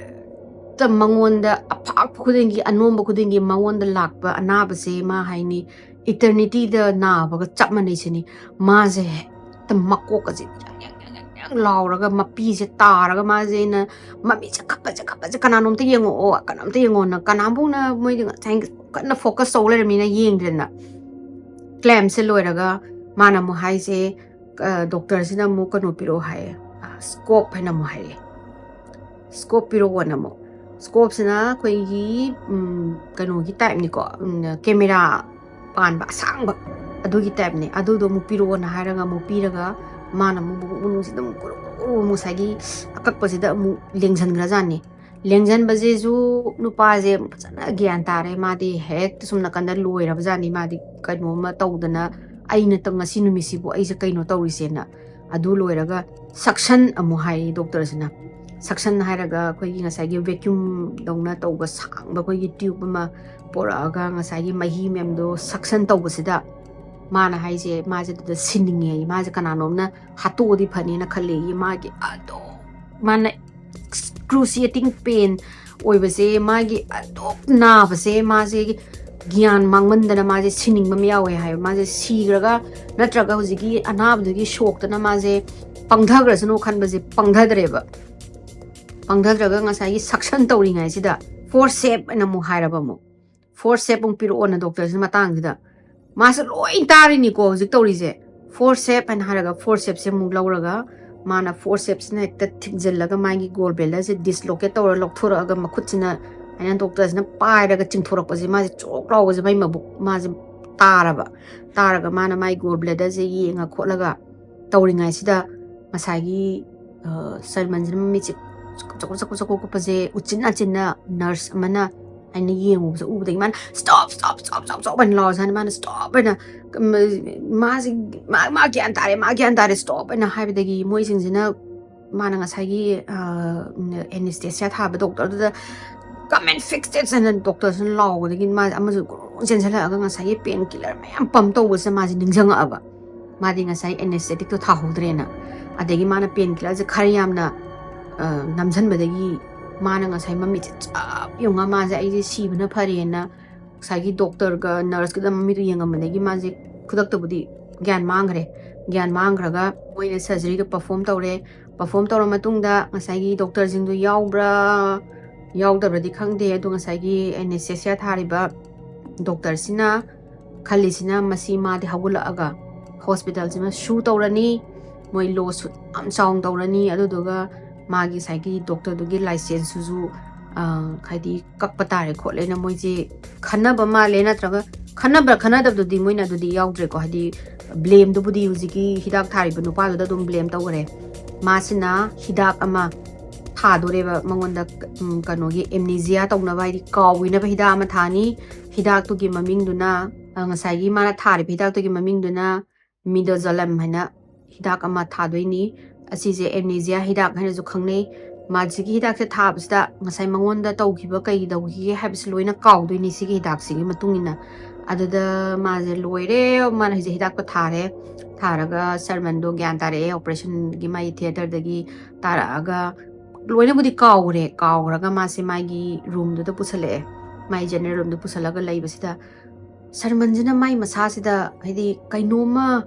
ꯍꯦꯛꯇ ꯃꯉꯣꯟꯗ ꯑꯐꯥꯛꯄ ꯈꯨꯗꯤꯡꯒꯤ, ꯑꯅꯣꯝꯕ ꯈꯨꯗꯤꯡꯒꯤ ꯃꯉꯣꯟꯗ ꯂꯥꯛꯄ ꯑꯅꯥꯕꯁꯦ ꯃꯥ ꯍꯥꯏꯅꯤ ꯏꯇꯔꯅꯤꯇꯤꯗ ꯅꯥꯕꯒ ꯆꯞ ꯃꯥꯟꯅꯩ ꯁꯤꯅꯤ꯫ ꯃꯥꯁꯦ ꯍꯦꯛꯇ ꯃꯀꯣꯛꯀꯁꯦ ꯌꯥꯡ ꯌꯥꯡ ꯌꯥꯡ ꯌꯥꯡ ꯌꯥꯡ ꯂꯥꯎꯔꯒ ꯃꯄꯤꯁꯦ ꯇꯥꯔꯒ ꯃꯥꯁꯦ ꯑꯩꯅ ꯃꯃꯤꯠꯁꯦ ꯈꯞꯄꯁꯦ ꯈꯞꯄꯁꯦ, "ꯀꯅꯥꯅꯣꯝꯇ ꯌꯦꯡꯉꯛꯑꯣ, ꯀꯅꯥꯝꯇ ꯌꯦꯡꯉꯣꯅ", ꯀꯅꯥꯝꯐꯥꯎꯅ ꯃꯣꯏꯗꯤ ꯉꯁꯥꯏ ꯀꯟꯅ ꯐꯣꯀꯁ ꯇꯧ ꯂꯩꯔꯃꯤꯅ ꯌꯦꯡꯗ꯭ꯔꯦꯗꯅ꯫ ꯀ꯭ꯂꯦꯝꯁꯦ ꯂꯣꯏꯔꯒ ꯃꯥꯅ ꯑꯃꯨꯛ ꯍꯥꯏꯁꯦ, ꯑ, ꯗꯣꯛꯇꯔꯁꯤꯅ ꯑꯃꯨꯛ ꯀꯩꯅꯣ ꯄꯤꯔꯛꯑꯣ ꯍꯥꯏꯌꯦ, ꯑ, ꯁ꯭ꯀꯣꯞ ꯍꯥꯏꯅ ꯑꯃꯨꯛ ꯍꯥꯏꯔꯛꯑꯦ꯫ ꯁ꯭ꯀꯣꯞ ꯄꯤꯔꯛꯑꯣꯅ ꯑꯃꯨꯛ꯫ ꯁ꯭ꯀꯣꯞꯁꯤꯅ ꯑꯩꯈꯣꯏꯒꯤ, ꯎꯝ, ꯀꯩꯅꯣꯒꯤ ꯇꯥꯏꯞꯅꯤꯀꯣ, ꯎꯝ, ꯀꯦꯃꯦꯔꯥ ꯄꯥꯟꯕ ꯑꯁꯥꯡꯕ ꯑꯗꯨꯒꯤ ꯇꯥꯏꯞꯅꯦ꯫ ꯑꯗꯨꯗꯣ ꯑꯃꯨꯛ ꯄꯤꯔꯛꯑꯣꯅ ꯍꯥꯏꯔꯒ ꯑꯃꯨꯛ ꯄꯤꯔꯒ ꯃꯥꯅ ꯑꯃꯨꯛ ꯃꯕꯨꯛ ꯃꯅꯨꯡꯁꯤꯗ ꯑꯃꯨꯛ ꯀꯨꯔꯨ ꯀꯨꯔꯨ ꯀꯨꯔꯨ ꯑꯃꯨꯛ ꯉꯁꯥꯏꯒꯤ ꯑꯀꯛꯄꯁꯤꯗ ꯑꯃꯨꯛ ꯂꯦꯡꯁꯟꯈ꯭ꯔꯖꯥꯠꯅꯤ꯫ ꯂꯦꯡꯁꯟꯕꯁꯤꯁꯨ ꯅꯨꯄꯥꯁꯦ ꯐꯖꯅ ꯒ꯭ꯌꯥꯟ ꯇꯥꯔꯦ꯫ ꯃꯥꯗꯤ ꯍꯦꯛꯇ ꯁꯨꯝ ꯅꯥꯀꯟꯗ ꯂꯣꯏꯔꯕꯖꯥꯠꯅꯤ꯫ ꯃꯥꯗꯤ ꯀꯩꯅꯣꯝꯃ ꯇꯧꯗꯅ, "ꯑꯩꯅ ꯇ-, ꯉꯁꯤ ꯅꯨꯃꯤꯠꯁꯤꯕꯨ ꯑꯩꯁꯦ ꯀꯩꯅꯣ ꯇꯧꯔꯤꯁꯦꯅ"꯫ ꯑꯗꯨ ꯂꯣꯏꯔꯒ ꯁꯛꯁꯟ ꯑꯃꯨꯛ ꯍꯥꯏ ꯗꯣꯛꯇꯔꯁꯤꯅ꯫ ꯁꯛꯁꯟ ꯍꯥꯏꯔꯒ ꯑꯩꯈꯣꯏꯒꯤ ꯉꯁꯥꯏꯒꯤ ꯚꯦꯀ꯭ꯌꯨꯝꯗꯧꯅ ꯇꯧꯕ ꯁꯥꯡꯕ ꯑꯩꯈꯣꯏꯒꯤ ꯇ꯭ꯌꯨꯕ ꯑꯃ ꯄꯣꯔꯛꯑꯒ ꯉꯁꯥꯏꯒꯤ ꯃꯍꯤ ꯃꯌꯥꯝꯗꯣ ꯁꯛꯁꯟ ꯇꯧꯕꯁꯤꯗ ꯃꯥꯅ ꯍꯥꯏꯁꯦ ꯃꯥꯁꯦ ꯑꯗꯨꯗ ꯁꯤꯅꯤꯡꯉꯦ, ꯃꯥꯁꯦ ꯀꯅꯥꯅꯣꯝꯅ ꯍꯥꯠꯇꯣꯛꯑꯗꯤ ꯐꯅꯤꯅ ꯈꯜꯂꯦ꯫ ꯃꯥꯒꯤ ꯑꯗꯨꯝ ꯃꯥꯅ excruciating pain ꯑꯣꯏꯕꯁꯦ, ꯃꯥꯒꯤ ꯑꯗꯨꯝ ꯅꯥꯕꯁꯦ, ꯃꯥꯁꯦ ꯒ꯭ꯌꯥꯟ ꯃꯥꯡꯃꯟꯗꯅ ꯃꯥꯁꯦ ꯁꯤꯅꯤꯡꯕ ꯑꯃ ꯌꯥꯎꯋꯦ ꯍꯥꯏꯕ꯫ ꯃꯥꯁꯦ ꯁꯤꯈ꯭ꯔꯒ ꯅꯠꯇ꯭ꯔꯒ ꯍꯧꯖꯤꯛꯀꯤ ꯑꯅꯥꯕꯗꯨꯒꯤ ꯁꯣꯛꯇꯅ ꯃꯥꯁꯦ ꯄꯪꯊꯈ꯭ꯔꯁꯅꯨ ꯈꯟꯕꯁꯦ ꯄꯪꯊꯗ꯭ꯔꯦꯕ꯫ ꯄꯪꯊꯗ꯭ꯔꯒ ꯉꯁꯥꯏꯒꯤ suction ꯇꯧꯔꯤꯉꯩꯁꯤꯗ forceps ꯍꯥꯏꯅ ꯑꯃꯨꯛ ꯍꯥꯏꯔꯕ, ꯑꯃꯨꯛ forceps ꯑꯃꯨꯛ ꯄꯤꯔꯛꯑꯣꯅ ꯗꯣꯛꯇꯔꯁꯤꯅ ꯃꯇꯥꯡꯁꯤꯗ꯫ ꯃꯥꯁꯦ ꯂꯣꯏ ꯇꯥꯔꯤꯅꯤꯀꯣ ꯍꯧꯖꯤꯛ ꯇꯧꯔꯤꯁꯦ꯫ Forceps ꯍꯥꯏꯅ ꯍꯥꯏꯔꯒ forcepsꯁꯦ ꯑꯃꯨꯛ ꯂꯧꯔꯒ ꯃꯥꯅ forcepsꯁꯤꯅ ꯍꯦꯛꯇ ꯊꯤꯡꯖꯤꯜꯂꯒ ꯃꯥꯒꯤ gallbladderꯁꯦ dislocate ꯇꯧꯔ ꯂꯧꯊꯣꯔꯛꯑꯒ ꯃꯈꯨꯠꯁꯤꯅ ꯍꯥꯏꯅ ꯗꯣꯛꯇꯔꯁꯤꯅ ꯄꯥꯏꯔꯒ ꯆꯤꯡꯊꯣꯔꯛꯄꯁꯦ, ꯃꯥꯁꯦ ꯆꯣꯛ ꯂꯥꯎꯕꯁꯦ ꯃꯩ ꯃꯕꯨꯛ ꯃꯥꯁꯦ ꯇꯥꯔꯕ꯫ ꯇꯥꯔꯒ ꯃꯥꯅ ꯃꯥꯒꯤ gallbladderꯁꯦ ꯌꯦꯡꯉ ꯈꯣꯠꯂꯒ ꯇꯧꯔꯤꯉꯩꯁꯤꯗ ꯉꯁꯥꯏꯒꯤ ꯁꯔꯃꯟꯁꯤꯅ ꯃꯃꯤꯠꯁꯦ ꯆꯀꯨ ꯆꯀꯨ ꯆꯀꯨ ꯀꯨꯞꯄꯁꯦ ꯎꯆꯤꯟ ꯅꯥꯆꯤꯟꯅ nurse ꯑꯃꯅ ꯑꯩꯅ ꯌꯦꯡꯉꯨꯕꯁꯦ ꯎꯕꯗꯒꯤ ꯃꯥꯅ stop stop stop stop stop ꯍꯥꯏꯅ ꯂꯥꯎꯔꯁꯥꯅꯤ꯫ ꯃꯥꯅ stop ꯍꯥꯏꯅ ꯃꯥꯁꯤ ꯃꯥ ꯃꯥ ꯒ꯭ꯌꯥꯟ ꯇꯥꯔꯦ, ꯃꯥ ꯒ꯭ꯌꯥꯟ ꯇꯥꯔꯦ, stop ꯍꯥꯏꯅ ꯍꯥꯏꯕꯗꯒꯤ ꯃꯣꯏꯁꯤꯡꯁꯤꯅ ꯃꯥꯅ ꯉꯁꯥꯏꯒꯤ anesthesia ꯊꯥꯕ ꯗꯣꯛꯇꯔꯗꯨꯗ come and fix this ꯍꯥꯏꯅ ꯗꯣꯛꯇꯔꯁꯤꯅ ꯂꯥꯎꯕꯗꯒꯤ ꯃꯥꯁꯦ ꯑꯃꯁꯨ ꯒꯨꯔꯨ ꯆꯦꯟꯁꯤꯜꯂꯛꯑꯒ ꯉꯁꯥꯏꯒꯤ pain killer ꯃꯌꯥꯝ pump ꯇꯧꯕꯁꯦ ꯃꯥꯁꯦ ꯅꯤꯡꯁꯤꯡꯉꯛꯑꯕ꯫ ꯃꯥꯗꯤ ꯉꯁꯥꯏ anestheticꯇꯣ ꯊꯥꯍꯧꯗ꯭ꯔꯦꯅ꯫ ꯑꯗꯒꯤ ꯃꯥꯅ pain killerꯁꯦ ꯈꯔ ꯌꯥꯝꯅ ꯅꯝꯁꯤꯟꯕꯗꯒꯤ ꯃꯥꯅ ꯉꯁꯥꯏ ꯃꯃꯤꯠꯁꯦ ꯆꯞ ꯌꯨꯡꯉ ꯃꯥꯁꯦ ꯑꯩꯁꯦ ꯁꯤꯕꯅ ꯐꯔꯦꯅ ꯉꯁꯥꯏꯒꯤ ꯗꯣꯛꯇꯔꯒ nurseꯀꯗ ꯃꯃꯤꯠꯇꯨ ꯌꯦꯡꯉꯝꯕꯗꯒꯤ ꯃꯥꯁꯦ ꯈꯨꯗꯛꯇꯕꯨꯗꯤ ꯒ꯭ꯌꯥꯟ ꯃꯥꯡꯈ꯭ꯔꯦ꯫ ꯒ꯭ꯌꯥꯟ ꯃꯥꯡꯈ꯭ꯔꯒ ꯃꯣꯏꯅ surgeryꯗꯣ perform ꯇꯧꯔꯦ꯫ Perform ꯇꯧꯔ ꯃꯇꯨꯡꯗ ꯉꯁꯥꯏꯒꯤ ꯗꯣꯛꯇꯔꯁꯤꯡꯗꯣ ꯌꯥꯎꯕ꯭ꯔꯥ ꯌꯥꯎꯗꯕ꯭ꯔꯗꯤ ꯈꯪꯗꯦ, ꯑꯗꯣ ꯉꯁꯥꯏꯒꯤ anesthesia ꯊꯥꯔꯤꯕ ꯗꯣꯛꯇꯔꯁꯤꯅ ꯈꯜꯂꯤꯁꯤꯅ ꯃꯁꯤ ꯃꯥꯗꯤ ꯍꯧꯒꯠꯂꯛꯑꯒ hospitalꯁꯤꯃ sue ꯇꯧꯔꯅꯤ, ꯃꯣꯏ lawsuit ꯌꯥꯝ ꯆꯥꯎꯅ ꯇꯧꯔꯅꯤ, ꯑꯗꯨꯗꯨꯒ ꯃꯥꯒꯤ ꯉꯁꯥꯏꯒꯤ ꯗꯣꯛꯇꯔꯗꯨꯒꯤ licenceꯇꯨꯁꯨ ꯍꯥꯏꯗꯤ ꯀꯛꯄ ꯇꯥꯔꯦ ꯈꯣꯠꯂꯦꯅ ꯃꯣꯏꯁꯦ ꯈꯟꯅꯕ ꯃꯥꯜꯂꯦ꯫ ꯅꯠꯇ꯭ꯔꯒ ꯈꯟꯅꯕ꯭ꯔꯥ ꯈꯟꯅꯗꯕꯗꯨꯗꯤ ꯃꯣꯏꯅ ꯑꯗꯨꯗꯤ ꯌꯥꯎꯗ꯭ꯔꯦꯀꯣ, ꯍꯥꯏꯗꯤ blameꯗꯨꯕꯨꯗꯤ ꯍꯧꯖꯤꯛꯀꯤ ꯍꯤꯗꯥꯛ ꯊꯥꯔꯤꯕ ꯅꯨꯄꯥꯗꯨꯗ ꯑꯗꯨꯝ blame ꯇꯧꯈ꯭ꯔꯦ꯫ ꯃꯥꯁꯤꯅ ꯍꯤꯗꯥꯛ ꯑꯃ ꯊꯥꯗꯣꯔꯦꯕ ꯃꯉꯣꯟꯗ, ꯀꯩꯅꯣꯒꯤ amnesia ꯇꯧꯅꯕ, ꯍꯥꯏꯗꯤ ꯀꯥꯎꯈꯤꯅꯕ ꯍꯤꯗꯥꯛ ꯑꯃ ꯊꯥꯅꯤ꯫ ꯍꯤꯗꯥꯛꯇꯨꯒꯤ ꯃꯃꯤꯡꯗꯨꯅ ꯉꯁꯥꯏꯒꯤ ꯃꯥꯅ ꯊꯥꯔꯤꯕ ꯍꯤꯗꯥꯛꯇꯨꯒꯤ ꯃꯃꯤꯡꯗꯨꯅ midazolam ꯍꯥꯏꯅ ꯍꯤꯗꯥꯛ ꯑꯃ ꯊꯥꯗꯣꯏꯅꯤ꯫ ꯑꯁꯤꯁꯦ amnesia ꯍꯤꯗꯥꯛ ꯍꯥꯏꯅꯁꯨ ꯈꯪꯅꯩ꯫ ꯃꯁꯤꯒꯤ ꯍꯤꯗꯥꯛꯁꯦ ꯊꯥꯕꯁꯤꯗ ꯉꯁꯥꯏ ꯃꯉꯣꯟꯗ ꯇꯧꯈꯤꯕ ꯀꯩ ꯇꯧꯈꯤꯒꯦ ꯍꯥꯏꯕꯁꯤ ꯂꯣꯏꯅ ꯀꯥꯎꯗꯣꯏꯅꯤ ꯁꯤꯒꯤ ꯍꯤꯗꯥꯛꯁꯤꯒꯤ ꯃꯇꯨꯡ ꯏꯟꯅ꯫ ꯑꯗꯨꯗ ꯃꯥꯁꯦ ꯂꯣꯏꯔꯦ, ꯃꯥꯅ ꯍꯧꯖꯤꯛ ꯍꯤꯗꯥꯛꯇꯣ ꯊꯥꯔꯦ꯫ ꯊꯥꯔꯒ ꯁꯔꯃꯟꯗꯣ ꯒ꯭ꯌꯥꯟ ꯇꯥꯔꯛꯑꯦ, ꯑꯣꯄꯔꯦꯁꯟꯒꯤ ꯃꯥꯒꯤ ꯊꯤꯌꯦꯇꯔꯗꯒꯤ ꯇꯥꯔꯛꯑꯒ꯫ ꯂꯣꯏꯅꯕꯨꯗꯤ ꯀꯥꯎꯔꯦ꯫ ꯀꯥꯎꯈ꯭ꯔꯒ ꯃꯥꯁꯦ ꯃꯥꯒꯤ ꯔꯨꯝꯗꯨꯗ ꯄꯨꯁꯜꯂꯛꯑꯦ꯫ ꯃꯥꯒꯤ ꯖꯦꯅꯔꯦꯜ ꯔꯨꯝꯗ ꯄꯨꯁꯜꯂꯒ ꯂꯩꯕꯁꯤꯗ ꯁꯔꯃꯟꯁꯤꯅ ꯃꯥꯏ ꯃꯁꯥꯁꯤꯗ, ꯍꯥꯏꯗꯤ, ꯀꯩꯅꯣꯝꯃ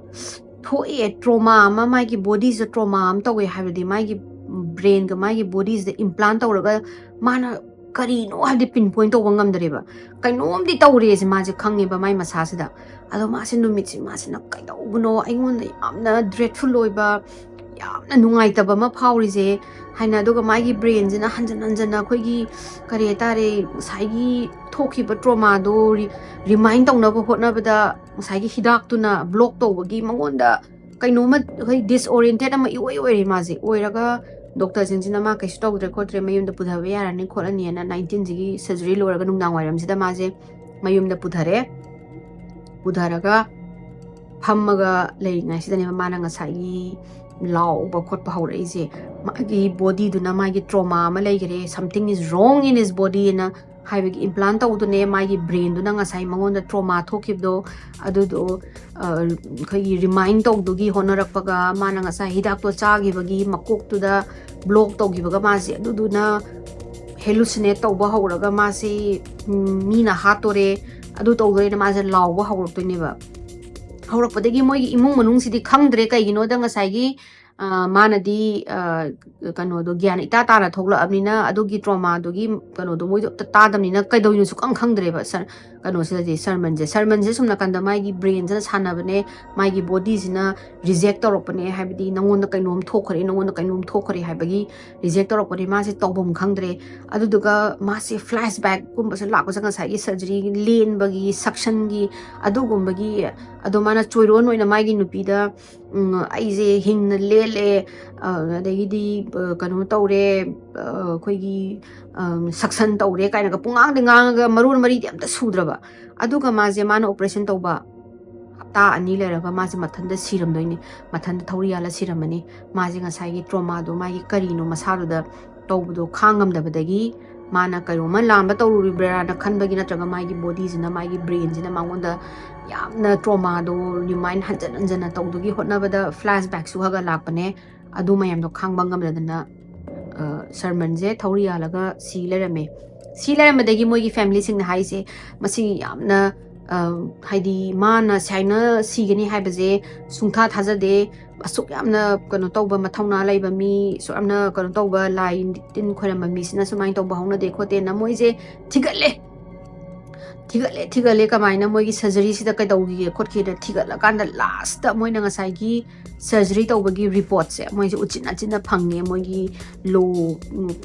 ꯊꯣꯛꯑꯦ, ꯇ꯭ꯔꯣꯃꯥ ꯑꯃ, ꯃꯥꯒꯤ ꯕꯣꯗꯤꯁꯤꯗ ꯇ꯭ꯔꯣꯃꯥ ꯑꯃ ꯇꯧꯋꯦ ꯍꯥꯏꯕꯗꯤ ꯃꯥꯒꯤ ꯕ꯭ꯔꯦꯟꯒ ꯃꯥꯒꯤ ꯕꯣꯗꯤꯁꯤꯗ ꯏꯝꯄ꯭ꯂꯥꯟ ꯇꯧꯔꯒ ꯃꯥꯅ ꯀꯔꯤꯅꯣ ꯍꯥꯏꯕꯗꯤ ꯄꯤꯟ ꯄꯣꯏꯟ ꯇꯧꯕ ꯉꯝꯗ꯭ꯔꯦꯕ꯫ ꯀꯩꯅꯣꯝꯗꯤ ꯇꯧꯔꯦꯁꯦ ꯃꯥꯁꯦ ꯈꯪꯉꯦꯕ ꯃꯥꯏ ꯃꯁꯥꯁꯤꯗ꯫ ꯑꯗꯣ ꯃꯥꯁꯦ ꯅꯨꯃꯤꯠꯁꯦ ꯃꯥꯁꯤꯅ ꯀꯩꯗꯧꯕꯅꯣ, ꯑꯩꯉꯣꯟꯗ ꯌꯥꯝꯅ ꯗ꯭ꯔꯦꯗꯐꯨꯜ ꯑꯣꯏꯕ, ꯌꯥꯝꯅ ꯅꯨꯡꯉꯥꯏꯇꯕ ꯑꯃ ꯐꯥꯎꯔꯤꯁꯦ ꯍꯥꯏꯅ꯫ ꯑꯗꯨꯒ ꯃꯥꯒꯤ ꯕ꯭ꯔꯦꯟꯁꯤꯅ ꯍꯟꯖꯟ ꯍꯟꯖꯟꯅ ꯑꯩꯈꯣꯏꯒꯤ, ꯀꯔꯤ ꯍꯥꯏꯇꯥꯔꯦ, ꯉꯁꯥꯏꯒꯤ ꯊꯣꯛꯈꯤꯕ ꯇ꯭ꯔꯣꯃꯥꯗꯣ ꯔꯤꯃꯥꯏꯟ ꯇꯧꯅꯕ ꯍꯣꯠꯅꯕꯗ ꯉꯁꯥꯏꯒꯤ ꯍꯤꯗꯥꯛꯇꯨꯅ ꯕ꯭ꯂꯣꯛ ꯇꯧꯕꯒꯤ ꯃꯉꯣꯟꯗ ꯀꯩꯅꯣꯝꯃ ꯑꯩꯈꯣꯏ ꯗꯤꯁꯑꯣꯔꯤꯌꯦꯟꯇꯦꯠ ꯑꯃ ꯏꯑꯣꯏ ꯑꯣꯏꯔꯦ ꯃꯥꯁꯦ꯫ ꯑꯣꯏꯔꯒ ꯗꯣꯛꯇꯔꯁꯤꯡꯁꯤꯅ ꯃꯥ ꯀꯩꯁꯨ ꯇꯧꯗ꯭ꯔꯦ ꯈꯣꯠꯇ꯭ꯔꯦ, ꯃꯌꯨꯝꯗ ꯄꯨꯊꯕ ꯌꯥꯔꯅꯤ ꯈꯣꯠꯂꯅꯤꯅ ꯅꯥꯏꯟꯇꯤꯟꯁꯤꯒꯤ ꯁꯔꯖꯔꯤ ꯂꯣꯏꯔꯒ ꯅꯨꯡꯗꯥꯡ ꯋꯥꯏꯔꯝꯁꯤꯗ ꯃꯥꯁꯦ ꯃꯌꯨꯝꯗ ꯄꯨꯊꯔꯦ꯫ ꯄꯨꯊꯔꯒ ꯐꯝꯃꯒ ꯂꯩꯔꯤꯉꯩꯁꯤꯗꯅꯦꯕ ꯃꯥꯅ ꯉꯁꯥꯏꯒꯤ ꯂꯥꯎꯕ ꯈꯣꯠꯄ ꯍꯧꯔꯛꯏꯁꯦ꯫ ꯃꯥꯒꯤ ꯕꯣꯗꯤꯗꯨꯅ ꯃꯥꯒꯤ ꯇ꯭ꯔꯣꯃꯥ ꯑꯃ ꯂꯩꯈꯔꯦ, something is wrong in his body ꯍꯥꯏꯅ ꯍꯥꯏꯕꯒꯤ ꯏꯝꯄ꯭ꯂꯥꯟ ꯇꯧꯗꯨꯅꯦ꯫ ꯃꯥꯒꯤ ꯕ꯭ꯔꯦꯟꯗꯨꯅ ꯉꯁꯥꯏ ꯃꯉꯣꯟꯗ ꯇ꯭ꯔꯣꯃꯥ ꯊꯣꯛꯈꯤꯕꯗꯣ ꯑꯗꯨꯗꯣ, ꯑ, ꯑꯩꯈꯣꯏꯒꯤ ꯔꯤꯃꯥꯏꯟ ꯇꯧꯗꯨꯒꯤ ꯍꯣꯠꯅꯔꯛꯄꯒ, ꯃꯥꯅ ꯉꯁꯥꯏ ꯍꯤꯗꯥꯛꯇꯣ ꯆꯥꯈꯤꯕꯒꯤ ꯃꯀꯣꯛꯇꯨꯗ ꯕ꯭ꯂꯣꯛ ꯇꯧꯈꯤꯕꯒ ꯃꯥꯁꯦ ꯑꯗꯨꯗꯨꯅ ꯍꯦꯂꯨꯁꯤꯅꯦꯠ ꯇꯧꯕ ꯍꯧꯔꯒ ꯃꯥꯁꯦ, ꯎꯝ, ꯃꯤꯅ ꯍꯥꯠꯇꯣꯔꯦ, ꯑꯗꯨ ꯇꯧꯗꯣꯔꯦꯅ ꯃꯥꯁꯦ ꯂꯥꯎꯕ ꯍꯧꯔꯛꯇꯣꯏꯅꯦꯕ꯫ ꯍꯧꯔꯛꯄꯗꯒꯤ ꯃꯣꯏꯒꯤ ꯏꯃꯨꯡ ꯃꯅꯨꯡꯁꯤꯗꯤ ꯈꯪꯗ꯭ꯔꯦ, ꯀꯩꯒꯤꯅꯣꯗ ꯉꯁꯥꯏꯒꯤ, ꯑ, ꯃꯥꯅꯗꯤ, ꯑ, ꯀꯩꯅꯣꯗꯣ ꯒ꯭ꯌꯥꯟ ꯏꯇꯥ ꯇꯥꯅ ꯊꯣꯛꯂꯛꯑꯕꯅꯤꯅ ꯑꯗꯨꯒꯤ ꯇ꯭ꯔꯣꯃꯥꯗꯨꯒꯤ ꯀꯩꯅꯣꯗꯣ ꯃꯣꯏꯗꯣ ꯑꯝꯇ ꯇꯥꯗꯕꯅꯤꯅ ꯀꯩꯗꯧꯔꯤꯅꯣꯁꯨ ꯀꯝ ꯈꯪꯗ꯭ꯔꯦꯕ꯫ ꯁꯔ-, ꯀꯩꯅꯣꯁꯤꯗꯗꯤ ꯁꯔꯃꯟꯁꯦ, ꯁꯔꯃꯟꯁꯦ ꯁꯨꯝ ꯅꯥꯀꯟꯗ ꯃꯥꯒꯤ ꯕ꯭ꯔꯦꯟꯁꯤꯅ ꯁꯥꯟꯅꯕꯅꯦ, ꯃꯥꯒꯤ ꯕꯣꯗꯤꯁꯤꯅ ꯔꯤꯖꯦꯛ ꯇꯧꯔꯛꯄꯅꯦ, ꯍꯥꯏꯕꯗꯤ ꯅꯪꯉꯣꯟꯗ ꯀꯩꯅꯣꯝ ꯊꯣꯛꯈ꯭ꯔꯦ, ꯅꯪꯉꯣꯟꯗ ꯀꯩꯅꯣꯝ ꯊꯣꯛꯈ꯭ꯔꯦ ꯍꯥꯏꯕꯒꯤ ꯔꯤꯖꯦꯛ ꯇꯧꯔꯛꯄꯅꯦ꯫ ꯃꯥꯁꯦ ꯇꯧꯐꯝ ꯈꯪꯗ꯭ꯔꯦ꯫ ꯑꯗꯨꯗꯨꯒ ꯃꯥꯁꯦ ꯐ꯭ꯂꯦꯁꯕꯦꯛꯀꯨꯝꯕꯁꯨ ꯂꯥꯛꯄꯁꯦ ꯉꯁꯥꯏꯒꯤ ꯁꯔꯖꯔꯤ ꯂꯦꯟꯕꯒꯤ, ꯁꯛꯁꯟꯒꯤ, ꯑꯗꯨꯒꯨꯝꯕꯒꯤ꯫ ꯑꯗꯣ ꯃꯥꯅ ꯆꯣꯏꯔꯣꯟ ꯑꯣꯏꯅ ꯃꯥꯒꯤ ꯅꯨꯄꯤꯗ, ꯎꯝ, "ꯑꯩꯁꯦ ꯍꯤꯡꯅ ꯂꯦꯜꯂꯦ, ꯑ, ꯑꯗꯒꯤꯗꯤ, ꯑ, ꯀꯩꯅꯣ ꯇꯧꯔꯦ, ꯑ, ꯑꯩꯈꯣꯏꯒꯤ, ꯑ, ꯁꯛꯁꯟ ꯇꯧꯔꯦ" ꯀꯥꯏꯅꯒ ꯄꯨꯡꯉꯥꯡꯗ ꯉꯥꯡꯉꯒ ꯃꯔꯣꯟ ꯃꯔꯤꯗꯤ ꯑꯝꯇ ꯁꯨꯗ꯭ꯔꯕ꯫ ꯑꯗꯨꯒ ꯃꯥꯁꯦ, ꯃꯥꯅ ꯑꯣꯄꯔꯦꯁꯟ ꯇꯧꯕ ꯍꯞꯇꯥ ꯑꯅꯤ ꯂꯩꯔꯒ ꯃꯥꯁꯦ ꯃꯊꯟꯇ ꯁꯤꯔꯝꯗꯣꯏꯅꯦ, ꯃꯊꯟꯇ ꯊꯧꯔꯤ ꯌꯥꯜꯂ ꯁꯤꯔꯝꯃꯅꯤ꯫ ꯃꯥꯁꯦ ꯉꯁꯥꯏꯒꯤ ꯇ꯭ꯔꯣꯃꯥꯗꯣ, ꯃꯥꯒꯤ ꯀꯔꯤꯅꯣ ꯃꯁꯥꯗꯨꯗ ꯇꯧꯕꯗꯣ ꯈꯥꯡꯉꯝꯗꯕꯗꯒꯤ ꯃꯥꯅ ꯀꯩꯅꯣꯝꯃ ꯂꯥꯟꯕ ꯇꯧꯔꯨꯔꯤꯕ꯭ꯔꯥꯅ ꯈꯟꯕꯒꯤ, ꯅꯠꯇ꯭ꯔꯒ ꯃꯥꯒꯤ ꯕꯣꯗꯤꯁꯤꯅ, ꯃꯥꯒꯤ ꯕ꯭ꯔꯦꯟꯁꯤꯅ ꯃꯉꯣꯟꯗ ꯌꯥꯝꯅ ꯇ꯭ꯔꯣꯃꯥꯗꯣ ꯔꯤꯃꯥꯏꯟ ꯍꯟꯖꯟ ꯍꯟꯖꯟꯅ ꯇꯧꯗꯨꯒꯤ ꯍꯣꯠꯅꯕꯗ ꯐ꯭ꯂꯥꯁꯕꯦꯛꯁꯨ ꯈꯔ ꯂꯥꯛꯄꯅꯦ꯫ ꯑꯗꯨ ꯃꯌꯥꯝꯗꯣ ꯈꯥꯡꯕ ꯉꯝꯗꯗꯅ ꯁꯔꯃꯟꯁꯦ ꯊꯧꯔꯤ ꯌꯥꯜꯂꯒ ꯁꯤ ꯂꯩꯔꯝꯃꯦ꯫ ꯁꯤ ꯂꯩꯔꯝꯕꯗꯒꯤ ꯃꯣꯏꯒꯤ ꯐꯦꯃꯤꯂꯤꯁꯤꯡꯅ ꯍꯥꯏꯁꯦ, ꯃꯁꯤ ꯌꯥꯝꯅ ꯍꯥꯏꯗꯤ ꯃꯥꯅ ꯁꯥꯏꯅ ꯁꯤꯒꯅꯤ ꯍꯥꯏꯕꯁꯦ ꯁꯨꯡꯊꯥ ꯊꯥꯖꯗꯦ꯫ ꯑꯁꯨꯛ ꯌꯥꯝꯅ ꯀꯩꯅꯣ ꯇꯧꯕ, ꯃꯊꯧꯅꯥ ꯂꯩꯕ ꯃꯤ, ꯑꯁꯨꯛ ꯌꯥꯝꯅ ꯀꯩꯅꯣ ꯇꯧꯕ, ꯂꯥꯏ ꯇꯤꯟ ꯈꯣꯏꯔꯝꯕ ꯃꯤꯁꯤꯅ ꯁꯨꯃꯥꯏꯅ ꯇꯧꯕ ꯍꯧꯅꯗꯦ ꯈꯣꯠꯇꯦꯅ ꯃꯣꯏꯁꯦ ꯊꯤꯒꯠꯂꯦ꯫ ꯊꯤꯒꯠꯂꯦ ꯊꯤꯒꯠꯂꯦ ꯀꯃꯥꯏꯅ ꯃꯣꯏꯒꯤ ꯁꯔꯖꯔꯤꯁꯤꯗ ꯀꯩꯗꯧꯈꯤꯒꯦ ꯈꯣꯠꯈꯤꯅ ꯊꯤꯒꯠꯂꯀꯥꯟꯗ ꯂꯥꯁꯇ ꯃꯣꯏꯅ ꯉꯁꯥꯏꯒꯤ ꯁꯔꯖꯔꯤ ꯇꯧꯕꯒꯤ ꯔꯤꯄꯣꯔꯠꯁꯦ ꯃꯣꯏꯁꯦ ꯎꯆꯤꯟ ꯅꯥꯆꯤꯟꯅ ꯐꯪꯉꯦ꯫ ꯃꯣꯏꯒꯤ ꯂꯣ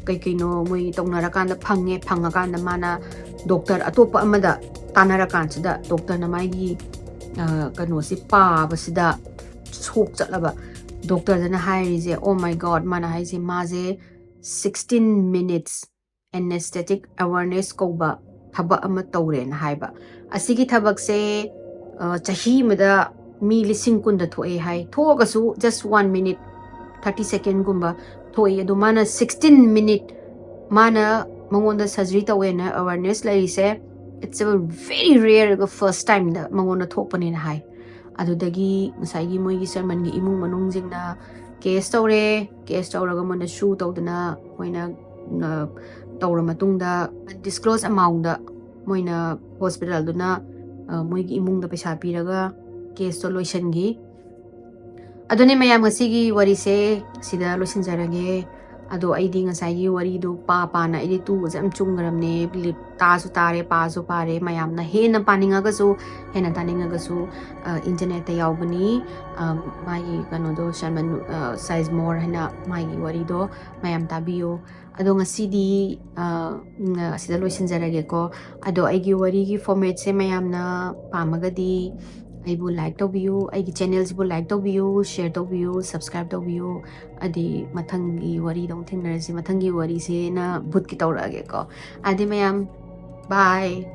ꯀꯩ ꯀꯩꯅꯣ ꯃꯣꯏ ꯇꯧꯅꯔꯀꯥꯟꯗ ꯐꯪꯉꯦ꯫ ꯐꯪꯉꯀꯥꯟꯗ ꯃꯥꯅ ꯗꯣꯛꯇꯔ ꯑꯇꯣꯞꯄ ꯑꯃꯗ ꯇꯥꯟꯅꯔꯀꯥꯟꯁꯤꯗ ꯗꯣꯛꯇꯔꯅ ꯃꯥꯒꯤ ꯀꯩꯅꯣꯁꯤ ꯄꯥꯕꯁꯤꯗ ꯁꯣꯛ ꯆꯠꯂꯕ꯫ ꯗꯣꯛꯇꯔꯗꯅ ꯍꯥꯏꯔꯤꯁꯦ, "Oh my God," ꯃꯥꯅ ꯍꯥꯏꯁꯦ, "ꯃꯥꯁꯦ sixteen minutes anesthetic awareness ꯀꯧꯕ ꯊꯕꯛ ꯑꯃ ꯇꯧꯔꯦꯅ" ꯍꯥꯏꯕ꯫ ꯑꯁꯤꯒꯤ ꯊꯕꯛꯁꯦ ꯆꯍꯤ ꯑꯃꯗ ꯃꯤ ꯂꯤꯁꯤꯡ ꯀꯨꯟꯗ ꯊꯣꯛꯑꯦ ꯍꯥꯏ꯫ ꯊꯣꯛꯑꯒꯁꯨ just one minute, thirty second ꯒꯨꯝꯕ ꯊꯣꯛꯏ꯫ ꯑꯗꯣ ꯃꯥꯅ sixteen minute ꯃꯥꯅ ꯃꯉꯣꯟꯗ ꯁꯔꯖꯔꯤ ꯇꯧꯋꯦꯅ ꯑꯦꯋꯥꯔꯅꯦꯁ ꯂꯩꯔꯤꯁꯦ, it's a very rare, first time ꯗ ꯃꯉꯣꯟꯗ ꯊꯣꯛꯄꯅꯦꯅ ꯍꯥꯏ꯫ ꯑꯗꯨꯗꯒꯤ ꯉꯁꯥꯏꯒꯤ ꯃꯣꯏꯒꯤ ꯁꯔꯃꯟꯒꯤ ꯏꯃꯨꯡ ꯃꯅꯨꯡꯁꯤꯡꯅ ꯀꯦꯁ ꯇꯧꯔꯦ꯫ ꯀꯦꯁ ꯇꯧꯔꯒ ꯃꯣꯏꯅ ꯁꯨ ꯇꯧꯗꯅ ꯃꯣꯏꯅ ꯇꯧꯔ ꯃꯇꯨꯡꯗ ꯗꯤꯁꯀ꯭ꯂꯣꯁ ꯑꯦꯃꯥꯎꯟꯗ ꯃꯣꯏꯅ ꯍꯣꯁꯄꯤꯇꯥꯜꯗꯨꯅ ꯃꯣꯏꯒꯤ ꯏꯃꯨꯡꯗ ꯄꯩꯁꯥ ꯄꯤꯔꯒ ꯀꯦꯁꯇꯣ ꯂꯣꯏꯁꯤꯟꯈꯤ꯫ ꯑꯗꯨꯅꯦ ꯃꯌꯥꯝ, ꯉꯁꯤꯒꯤ ꯋꯥꯔꯤꯁꯦ ꯁꯤꯗ ꯂꯣꯏꯁꯤꯟꯖꯔꯒꯦ꯫ ꯑꯗꯣ ꯑꯩꯗꯤ ꯉꯁꯥꯏꯒꯤ ꯋꯥꯔꯤꯗꯣ ꯄꯥ ꯄꯥꯅ ꯑꯩꯗꯤ ꯇꯨꯒꯁꯦ ꯌꯥꯝ ꯆꯨꯝꯈ꯭ꯔꯕꯅꯦ꯫ ꯇꯥꯁꯨ ꯇꯥꯔꯦ, ꯄꯥꯁꯨ ꯄꯥꯔꯦ꯫ ꯃꯌꯥꯝꯅ ꯍꯦꯟꯅ ꯄꯥꯅꯤꯡꯉꯒꯁꯨ, ꯍꯦꯟꯅ ꯇꯥꯅꯤꯡꯉꯒꯁꯨ ꯏꯟꯇꯔꯅꯦꯠꯇ ꯌꯥꯎꯕꯅꯤ꯫ ꯃꯥꯒꯤ ꯀꯩꯅꯣꯗꯣ, ꯁꯔꯃꯟ ꯁꯥꯏꯖꯃꯣꯔ ꯍꯥꯏꯅ ꯃꯥꯒꯤ ꯋꯥꯔꯤꯗꯣ ꯃꯌꯥꯝ ꯇꯥꯕꯤꯌꯨ꯫ ꯑꯗꯣ ꯉꯁꯤꯗꯤ ꯑꯁꯤꯗ ꯂꯣꯏꯁꯤꯟꯖꯔꯒꯦꯀꯣ꯫ ꯑꯗꯣ ꯑꯩꯒꯤ ꯋꯥꯔꯤꯒꯤ ꯐꯣꯔꯃꯦꯠꯁꯦ ꯃꯌꯥꯝꯅ ꯄꯥꯝꯃꯒꯗꯤ ꯑꯩꯕꯨ ꯂꯥꯏꯛ ꯇꯧꯕꯤꯌꯨ, ꯑꯩꯒꯤ ꯆꯦꯅꯦꯜꯁꯤꯕꯨ ꯂꯥꯏꯛ ꯇꯧꯕꯤꯌꯨ, ꯁꯤꯌꯔ ꯇꯧꯕꯤꯌꯨ, ꯁꯕꯁꯀ꯭ꯔꯥꯏꯕ ꯇꯧꯕꯤꯌꯨ꯫ ꯑꯗꯤ ꯃꯊꯪꯒꯤ ꯋꯥꯔꯤꯗ ꯑꯃꯨꯛ ꯊꯦꯡꯅꯔꯁꯤ꯫ ꯃꯊꯪꯒꯤ ꯋꯥꯔꯤꯁꯤꯅ ꯚꯨꯠꯀꯤ ꯇꯧꯔꯛꯑꯒꯦꯀꯣ꯫ ꯑꯗꯤ ꯃꯌꯥꯝ, ꯕꯥꯏ꯫